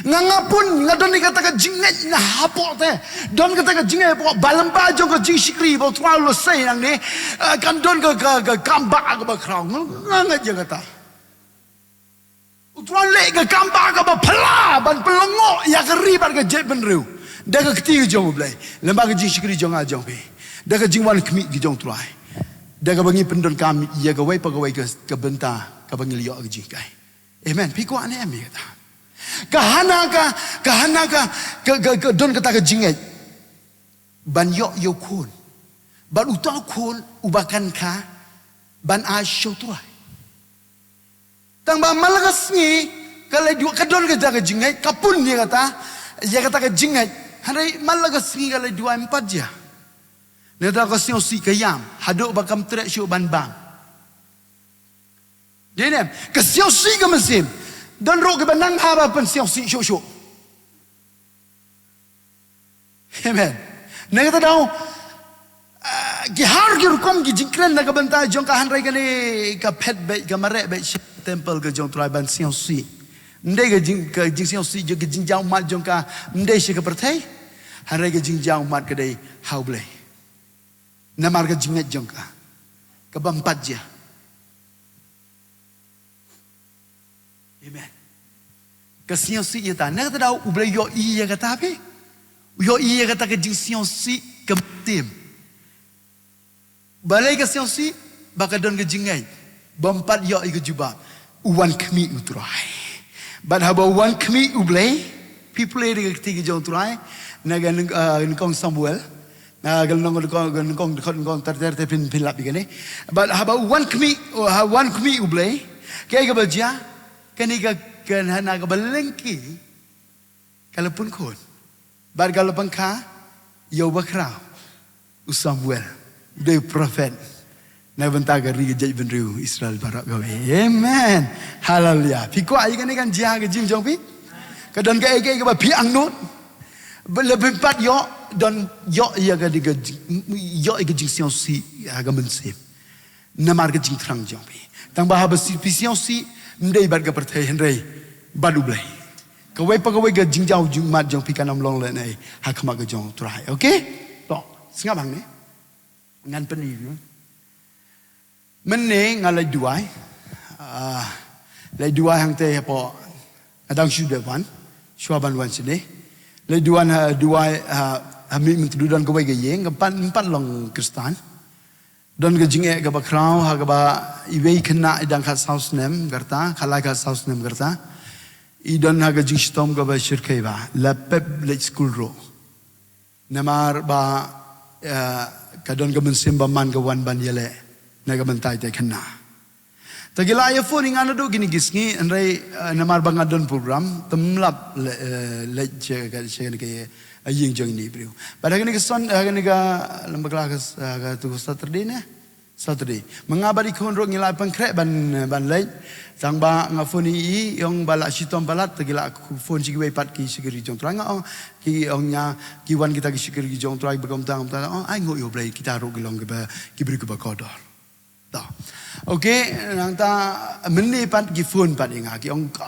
Nga, nga pun, nga don ïa kata ka jingngeit na hapoh te. Don kata ka jingngeit hapoh ba lyngba jong ka jingshakri ba U Trai u la sei nangne, eh, kan don ka, ka, ka kam ba kaba khraw. Nga, nga ngeit ïa kata. U Trai leh ka kam ba kaba phylla ban pynlyngngoh ïa ka ri bad ka jaitbynriew da ka kti ka jong U Blei, lyngba ka jingshakri jong nga jong phi, da ka jingwan khmih ka jong U Trai, da kaba ngi pyndonkam ïa kawei pa kawei ka, ka bynta kaba ngi la ïoh ka jinghikai. Amen. Phi kwah ne em ïa kata? Ka Hana ka, ka Hana ka, ka, ka, ka don kata ka jingngeit ban ïoh ïa u khun. Bad uta u khun uba kan kha ban ai sha U Trai. Tang ba man la ka sngi ka la duwai, ka don kata ka jingngeit, ka pun ïa kata, ïa kata ka jingngeit. Hynrei man la ka sngi ka la duwai ym pat jia. Nangta ka sngewsih ka ïam haduh ba kam treh shuh ban bam. Dei ne em? Ka sngewsih ka mynsiem. Don ruh kiba nang ha ba pynsngewsih shuh shuh. Amen. Na kata daw, ah, ki har ki rukom ki jingkren na ka bynta jong ka, hynrei kane ka phet beit, ka mareh beit sha temple ka jong U Trai ban sngewsih. Ym dei ka jing, ka jingsngewsih jong, ka jingjia ummat jong ka, ym dei sha ka pyrthei. Hynrei ka jingjia ummat ka dei ha U Blei. Namar ka jingngeit jong ka kaba ym pat jia. Amen. Ka sngewsih ïa ta. Na kata daw U Blei u ïohi ïa kata phi. U ïohi ïa kata ka jingsngewsih ka mynsiem. Balei ka sngewsih? Ba ka don ka jingngeit ba ym pat ïoh ïa ka jubab. U wan khmih U Trai. Bad haba u wan khmih U Blei, phi pule da ka kti ka jong U Trai na ka nyng-, ah, nyngkong Samuel. Na ka lynnong, ka lynnong, ka lynnong, ka lynnong ter ter te phin, phin lap ïa kane. Bad haba u wan khmih, ha wan khmih U Blei, kaei kaba jia? Kane ka, ka Hana kaba lyngkhi ka la pun khun. Bad ka la pynkha ïa uba khraw, u Samuel, u dei u prophet na ka bynta ka ri ka jaitbynriew Israel baroh kawei. Amen. Haleluya. Phi kwah ïa kane kan jia ha ka jingim jong phi? Ka don kaei kaei kaba phi angnud? Ba la phi pat ïoh, don ïoh ïa ka, ïa ka jing, ïoh ïa ka jingsngewsih ha ka mynsiem. Namar ka jingthrang jong phi. Tang ba haba phi sngewsih, ym dei bad ka pyrthei hynrei bad U Blei. Kawei pa kawei ka jingjia jingmut jong phi kan ym long lehnoh ha khmat ka jong U Trai. Okay? To, sngap hangne. Ngan pyni. Mynne nga leit duwai. Ah, leit duwai hangtei hapoh. Nga dang shu dep wan. Shuwa ban wan shane. Leit duwai, ha, duwai, ha, ha Mihmyntdu, don kawei ka ïing, ym pat, ym pat long Khristan. Don ka jingeh kaba khraw, ha kaba iwei i khynnah i dang khatsaw snem ka rta, khatlai khatsaw snem ka rta. I don ha ka jingshitom kaba shyrkhei bha, la pep leit skul ruh. Namar ba, eh, ka don ka mynsiem ba man ka wan ban ïaleh na ka bynta ïa i khynnah. Te ki la ïa phone ïa nga naduh kine ki sngi, hynrei, eh, namar ba nga don program, te ym lap le, eh, leit sha ka, sha ka ïing jong ine i briew. Bad ha kane ka Sun-, ha kane ka, lem bakla ka, eh, katu ka Saturday ne? Saturday. Ma nga bad i khun ruh ngi la pynkhreh ban, ban leit. Tang ba nga phone ïa i, i ong ba la shitom palat, te ki la phone sha kiwei pat ki shakri jong U Trai. Nga ong, ki ong ïa, ki wan kita ki shakri jong U Trai ba kumta, kumta, ong, ai nguh ïa U Blei, kita ruh ki long kiba, ki briew kiba kordor. To. Okay, nangta mynne pat ki phone pat ïa nga, ki ong ka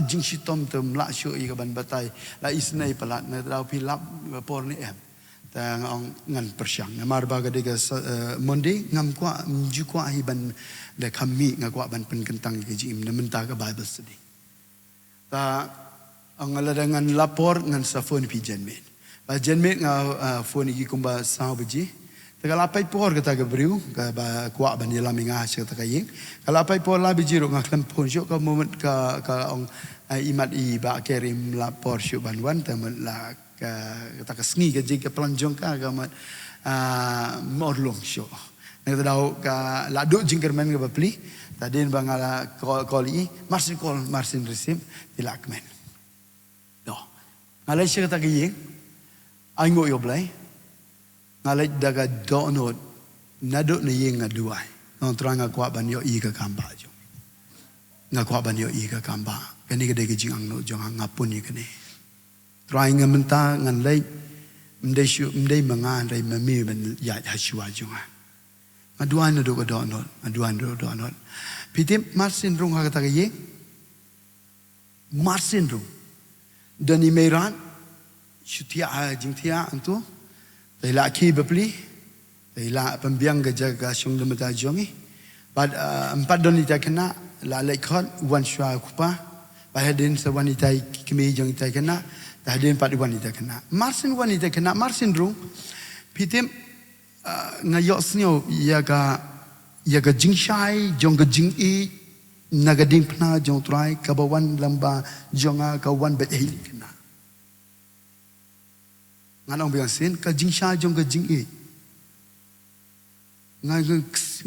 jingshitom te ym lah shuh ïa ka ban batai, la isynei palat, nangta phi lap por ne em. Te nga ong ngan pyrshang. Namar ba ka dei ka sa-, eh, Monday, ngam kwah, ym ju kwah hi ban da kham mih, nga kwah ban pynkyntang ïa ka jingim na mynta ka Bible study. Ta, ong lada ngan lap por ngan sa phone phi janmiet. Ba janmiet nga, ah, phone ïa ki kumba saw baje. Te ka la peit por kata ka briew, kaba kwah ban ïalam ïa nga sha kata ka ïing. Ka la peit por lai baje ruh nga khlem phone shuh, ka mut ka, ka ong, ah, i mat i Bah Kerim lap por shuh ban wan, te mut la ka, kata ka sngi ka jingkyrmen jong ka, ka mut, ah, mordlong shuh. Nangta daw ka la duh jingkyrmen kaba plie, te hadien ba nga la call, call ïa i, mar syn call, mar syn receive, te la kmen. To. Nga leit sha kata ka ïing, ainguh ïa U Blei, nga leit da ka dohnud, naduh na ïing nga duwai. Nga ong Trai nga kwah ban ïohi ka kam bah jong. Nga kwah ban ïohi ka kam bah. Kane ka dei ka jingangnud jong nga, nga pun ïa kane. Trai nga mynta ngan leit, ym dei shu, ym dei ma nga hynrei ma me ban ïaid ha shuwa jong nga. Nga duwai naduh ka dohnud, nga duwai naduh ka dohnud. Phi tip mar syn rung ha kata ka ïing. Mar syn rung. Don i Meirad, shu thiah ha jingthiah hangto. Te i la khie bapli. Te i la pynbiang ka jaka shong da mynta jong i. Bad, ah, ym pat don itai i khynnah, la leit khot, wan shuwa u kpa. Bad hadien sa wan itai i kmie jong itai i khynnah, te hadien pat wan itai i khynnah. Mar syn wan itai i khynnah, mar syn rung. Phi tip, ah, nga ïohsngew ïa ka, ïa ka jingshai jong ka jingïeit na ka diengphna jong U Trai, kaba wan lyngba jong nga, ka wan beit ha ine i khynnah. Ngan ong biang sien, ka jingshai jong ka jingïeit. Nga, nga,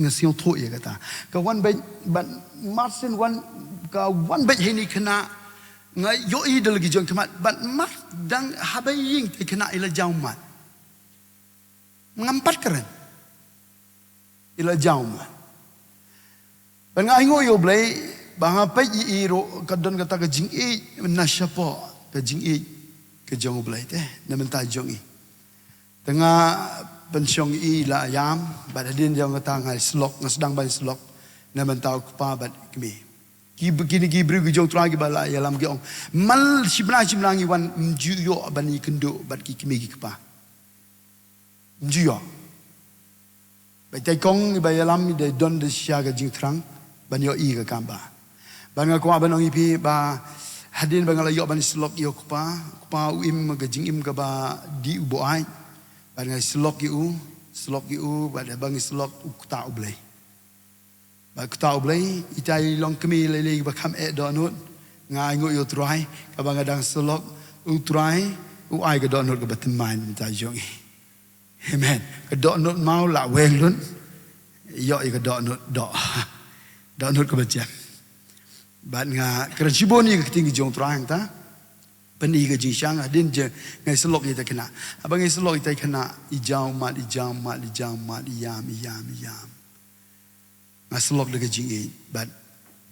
nga sngewthuh ïa kata. Ka wan beit, bad mar syn wan, ka wan beit ha ine i khynnah, nga ïohi da la ki jong khmat, bad mar dang haba ïeng te i khynnah i la jaw mat. Ngam pat kren. I la jaw mat. Bad nga ainguh ïa U Blei, ba nga peit ïa i ruh ka don kata ka jingïeit, na shapoh, ka jingïeit, ka jong U Blei te, na bynta jong i. Te nga pynshong ïa i la ïam, bad hadien jong kata nga syllok, nga sdang ban syllok, na bynta u kpa bad kmie. Ki, kine ki briew ki jong U Trai kiba la ïalam ki ong. Mal shibnai shibnai ngi wan ym ju ïoh ban ïakynduh bad ki kmie ki kpa. Ym ju ïoh. Ba itai i kong iba ïalam i dei don da shisha ka jingthrang ban ïohi ka kam bah. Bad nga kwah ban ong ïa phi ba hadien ba nga la ïoh ban syllok ïa u kpa, u kpa u im ka jingim kaba dih u buaid. Bad nga syllok ïa u, syllok ïa u, bad haba nga syllok u ktah U Blei. Bad ktah U Blei, itai i long kmie lei lei ba kham eh dohnud, nga ainguh ïa U Trai, kaba nga dang syllok, U Trai u ai ka dohnud kaba thymmai na bynta jong i. Amen. Ka dohnud maw la weng lut, ïoh ïa ka dohnud doh. Dohnud kaba jem. Bad nga kren shibun ïa ka ktien ka jong U Trai hangta. Pyni ka jingshang, hadien jong nga syllok ïa itai i khynnah. Haba nga syllok ïa itai i khynnah, i jaw mat, i jaw mat, i jaw mat, i ïam, i ïam, i ïam. Nga syllok da ka jingïeit, bad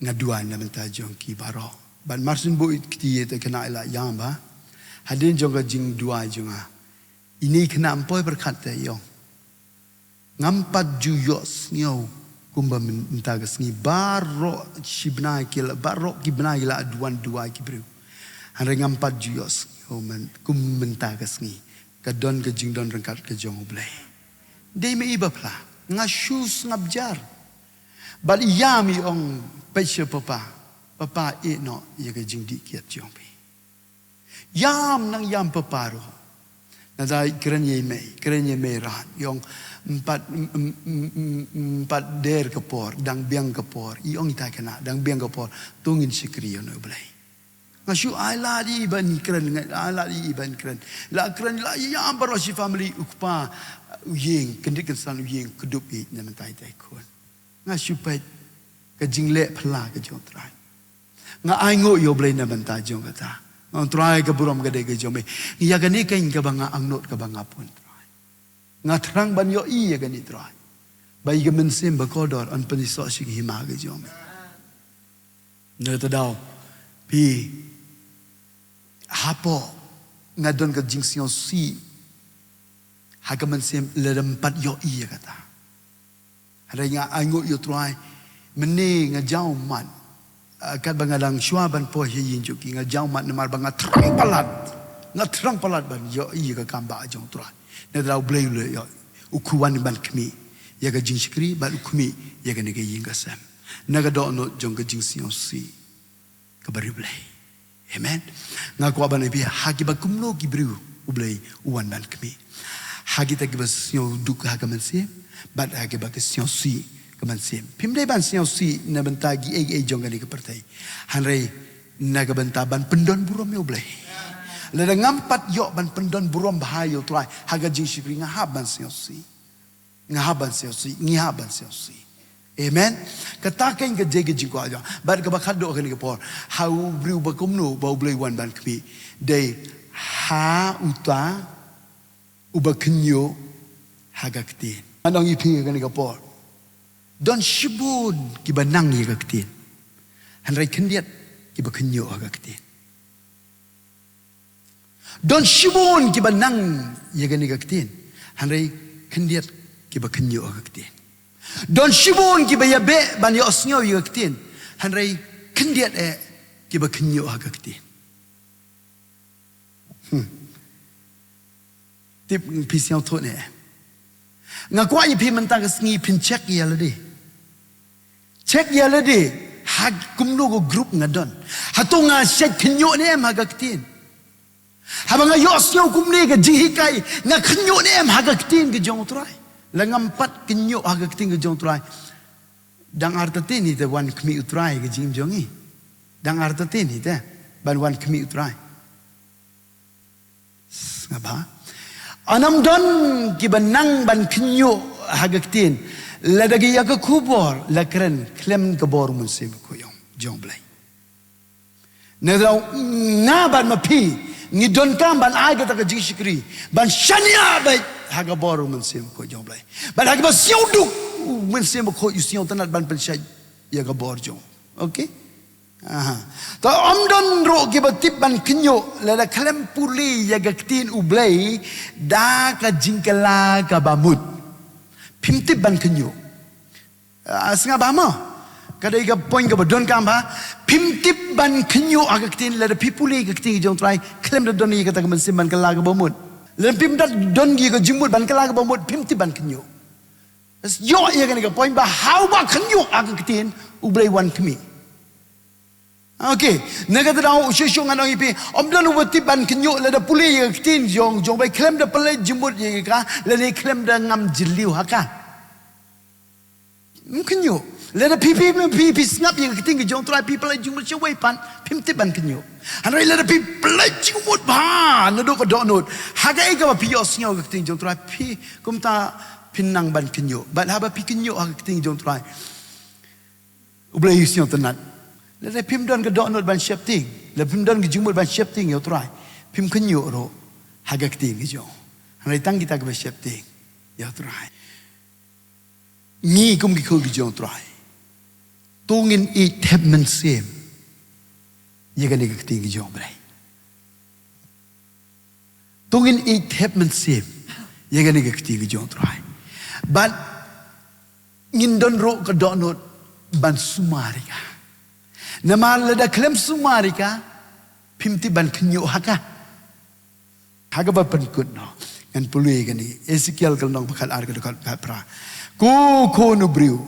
nga duwai na bynta jong ki baroh. Bad mar syn buh ïa i kti ïa itai i khynnah i la ïam bah. Hadien jong ka jingduwai jong nga. Ine i khynnah ym poi pyrkhat te i ong. Ngam pat ju ïohsngew kumba myn-, mynta ka sngi. Baroh shibnai ki la, baroh ki bnai ki la duwan duwai ki briew. Hynrei ngam pat ju ïohsngew myn-, kum mynta ka sngi. Ka don ka jingdon ryngkat ka jong U Blei. Dei ma i ba phla. Nga shu sngap jar. Bad i ïam i ong peit sha papa. Papa ïeh noh ïa ka jingdih kiad jong phi. Ïam nang ïam papa ruh. Nada i kren ïa i mei, kren ïa i Meirad. I ong ym pat, ym, ym, ym, ym, ym pat der ka por, dang biang ka por. I ong itai i khynnah, dang biang ka por. To ngin shakri ïa U Blei. Nga shu ai lad ïa i ban kren, nga ai lad ïa i ban kren. La kren la ïam baroh shi family u kpa, u ïing, kyndit kynsan u ïing, kdup ïeit na bynta itai i khun. Nga shu peit ka jingleh phylla ka jong U Trai. Nga ainguh ïa U Blei na bynta jong kata. Nga ong Trai ka burom ka dei ka jong me. Ïa kane keiñ kaba nga angnud kaba nga pun Trai. Nga thrang ban ïohi ïa kane Trai. Ba ïa ka mynsiem ba kordor yn pynïasoh sha ka hima ka jong me. Nangta daw phi hapoh nga don ka jingsngewsih ha ka mynsiem lada ym pat ïohi ïa kata. Hynrei nga ai nguh ïa u Trai, mynne nga jaw mat. Ah, katba nga dang shuwa ban poi ha ïing jong ki, nga jaw mat namar ba nga thrang palat. Nga thrang palat ban ïoh ïa ka kam ba jong u Trai. Nangta u Blei u la ïoh, u khwan ban khmih ïa ka jingshakri bad u khmih ïa kane ka ïing ka sem na ka dohnud jong ka jingsngewsih kaba riewblei. Amen. Nga kwah ban ïa phi, ha kiba kumno ki briew u Blei u wan ban khmih? Ha kita kiba sngewduk ha ka mynsiem bad ha kiba ki sngewsih ka mynsiem. Phim dei ban sngewsih na bynta kiei kiei jong kane ka pyrthei, hynrei na ka bynta ban pyndon burom ïa u Blei. Lada ngam pat ïoh ban pyndon burom bha ïa u Trai ha ka jingshakri, nga hap ban sngewsih. Nga hap ban sngewsih, ngi hap ban sngewsih. Amen. Kata ka dei ka jingkwah jong. Bad kaba khatduh kane ka por, ha u briew ba kumno ba u Blei u wan ban khmih? Dei ha uta uba khynñiuh ha ka ktien. Ngan ong ïa phi kane ka por, don shibun kiba nang ïa ka ktien, hynrei khyndiat kiba khynñiuh ha ka ktien. Don shibun kiba nang ïa kane ka ktien, hynrei khyndiat kiba khynñiuh ha ka ktien. Don shibun kiba ïabeh ban ïohsngew ïa ka ktien, hynrei khyndiat eh kiba khynñiuh ha ka ktien. Hmm. Tip phi sngewthuh ne? Nga kwah ïa phi mynta ka sngi phin check ïa lade. Check ïa lade, ha kumno ka group nga don. Hato nga shait khynñiuh ne em ha ka ktien? Haba nga ïohsngew kumne ka jinghikai, nga khynñiuh ne em ha ka ktien ka jong u Trai? La ngam pat khynñiuh ha ka ktien ka jong u Trai, dang artatien hi te wan khmih u Trai ka jingim jong ngi. Dang artatien hi te ban wan khmih u Trai. Sngap bha. Ym don kiba nang ban khynñiuh ha ka ktien lada ki ïa ka khubor la kren khlem ka bor u Mynsiem Bakhuid jong, jong u Blei. Nangta nga bad ma phi ngi donkam ban ai kata ka jingshakri, ban shaniah beit ha ka bor u Mynsiem Bakhuid jong u Blei. Bad ha kaba sngewduk u Mynsiem Bakhuid u sngewtynnat ban pynshait ïa ka bor jong. Okay? Aha. To ym don ruh kiba tip ban khynñiuh lada khlem pule ïa ka ktien u Blei da ka jingkylla kaba mut. Phim tip ban khynñiuh. Ah, sngap bha mo. Ka dei ka point kaba donkam bha. Phim tip ban khynñiuh ha ka ktien lada phi pule ïa ka ktien jong u Trai khlem da don ïa kata ka mynsiem ban kylla kaba mut. Lada phim da don ïa ka jingmut ban kylla kaba mut, phim tip ban khynñiuh. Ïoh ïa kane ka point ba ha uba khynñiuh ha ka ktien u Blei u wan khmih. Okay, na kata daw shuh shuh ngan ong ïa phi, ym don uba tip ban khynñiuh lada pule ïa ka ktien jong, jong u Blei khlem da pynleit jingmut ïa ka, lane khlem da ngam jylliew ha ka. Ym khynñiuh. Lada phi, phi, phi, phi sngap ïa ka ktien ka jong u Trai, phi pynleit jingmut shawei pat, phim tip ban khynñiuh. Hynrei lada phi pynleit jingmut bha naduh ka dohnud ha kaei kaba phi ïohsngew ka ktien jong u Trai, phi kumta phin nang ban khynñiuh. Bad haba phi khynñiuh ha ka ktien jong u Trai, u Blei u sngewtynnat. Lada phim don ka dohnud ban sheptieng, lada phim don ka jingmut ban sheptieng ïa u Trai, phim khynñiuh ruh ha ka ktien ka jong. Hynrei tang kita kiba sheptieng ïa u Trai. Ngi kum ki khun ki jong u Trai, to ngin ïeit thep mynsiem ïa kane ka ktien ka jong u Blei. To ngin ïeit thep mynsiem ïa kane ka ktien ka jong u Trai. Bad ngin don ruh ka dohnud ban sumar ïa ka. Namar lada khlem sumar ïa ka, phim tip ban khynñiuh ha ka. Ha kaba pynkut noh, ngan pule ïa kane, Esekiel ka lynnong ba khatar ka dkhot khatphra. Ko khun u briew,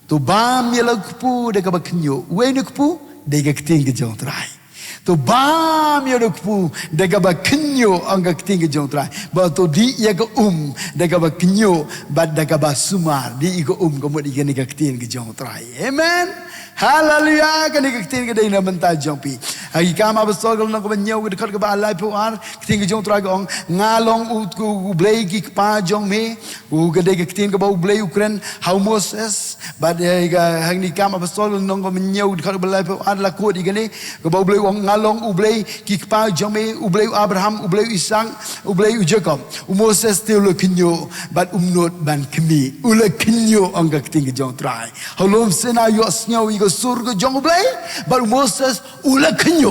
to bam ïa la u kpu da kaba khynñiuh. Uei u kpu? Dei ka ktien ka jong u Trai. To bam ïa la u kpu da kaba khynñiuh, ong ka ktien ka jong u Trai. Bad to dih ïa ka um da kaba khynñiuh bad da kaba sumar. Dih ïa ka um ka mut ïa kane ka ktien ka jong u Trai. Amen. Haleluya, kane ka ktien ka dei na bynta jong phi. Ha ki Kam Apostol ka lynnong kaba hynñiew ka dkhot kaba laiphew ar, ka ktien ka jong u Trai ka ong, nga long u, u, u Blei ki kpa jong me. U, ka dei ka ktien kaba u Blei u kren ha u Moses. Bad, eh, ka, hangne Kam Apostol ka lynnong kaba hynñiew ka dkhot kaba laiphew ar la quote ïa kane, kaba u Blei u ong, nga long u Blei ki kpa jong me, u Blei u Abraham, u Blei u Isak, u Blei u Jakob. U Moses te u la khynñiuh bad um nud ban khmih. U la khynñiuh, ong ka ktien ka jong u Trai. Ha u lum Sinai u ïohsngew ïa ka sur ka jong u Blei, bad u Moses u la khynñiuh.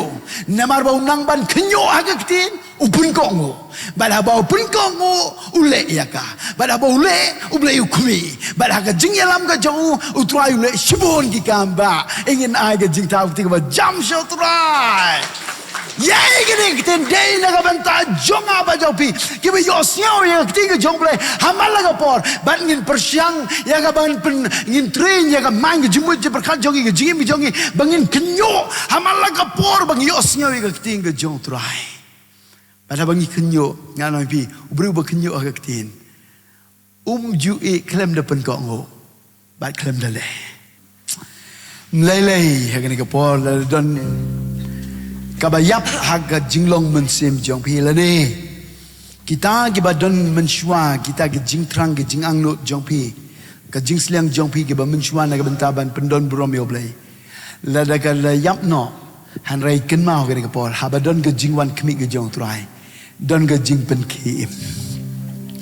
Namar ba u nang ban khynñiuh ha ka ktien, u pynkohnguh. Bad haba u pynkohnguh, u leh ïa ka. Bad haba u leh, U Blei u khmih. Bad ha ka jingïalam ka jong u, U Trai u leh shibun ki kam ba. Ngin ai ka jingthaw kti kaba jam sha U Trai. Ïa kine ki ktien dei na ka bynta jong nga bad jong phi. Kiba ïohsngew ïa ka ktien ka jong U Blei. Ha man la ka por. Bad ngin pyrshang ïa ka ban pyn, ngin train ïa ka mind, ka jingmut jingpyrkhat jong ngi, ka jingim ka jong ngi. Ba ngin kynjoh. Ha man la ka por ba ngin ïohsngew ïa ka ktien ka jong U Trai. Bad haba ngi kynjoh, nga ong ïa phi, u briew ba kynjoh ha ka ktien, um ju ïeh khlem da pynkohnguh bad khlem da leh. Ym lei lei ha kane ka por la don kaba ïap ha ka jinglong mynsiem jong phi lane. Kita kiba don mynshuwa, kita ki jingthrang, ki jingangnud jong phi, ka jingsliang jong phi kiba mynshuwa na ka bynta ban pyndon burom ïa U Blei. Lada ka la ïap noh, hynrei kynmaw kane ka por, haba don ka jingwan khmih ka jong U Trai, don ka jingpynkhie im.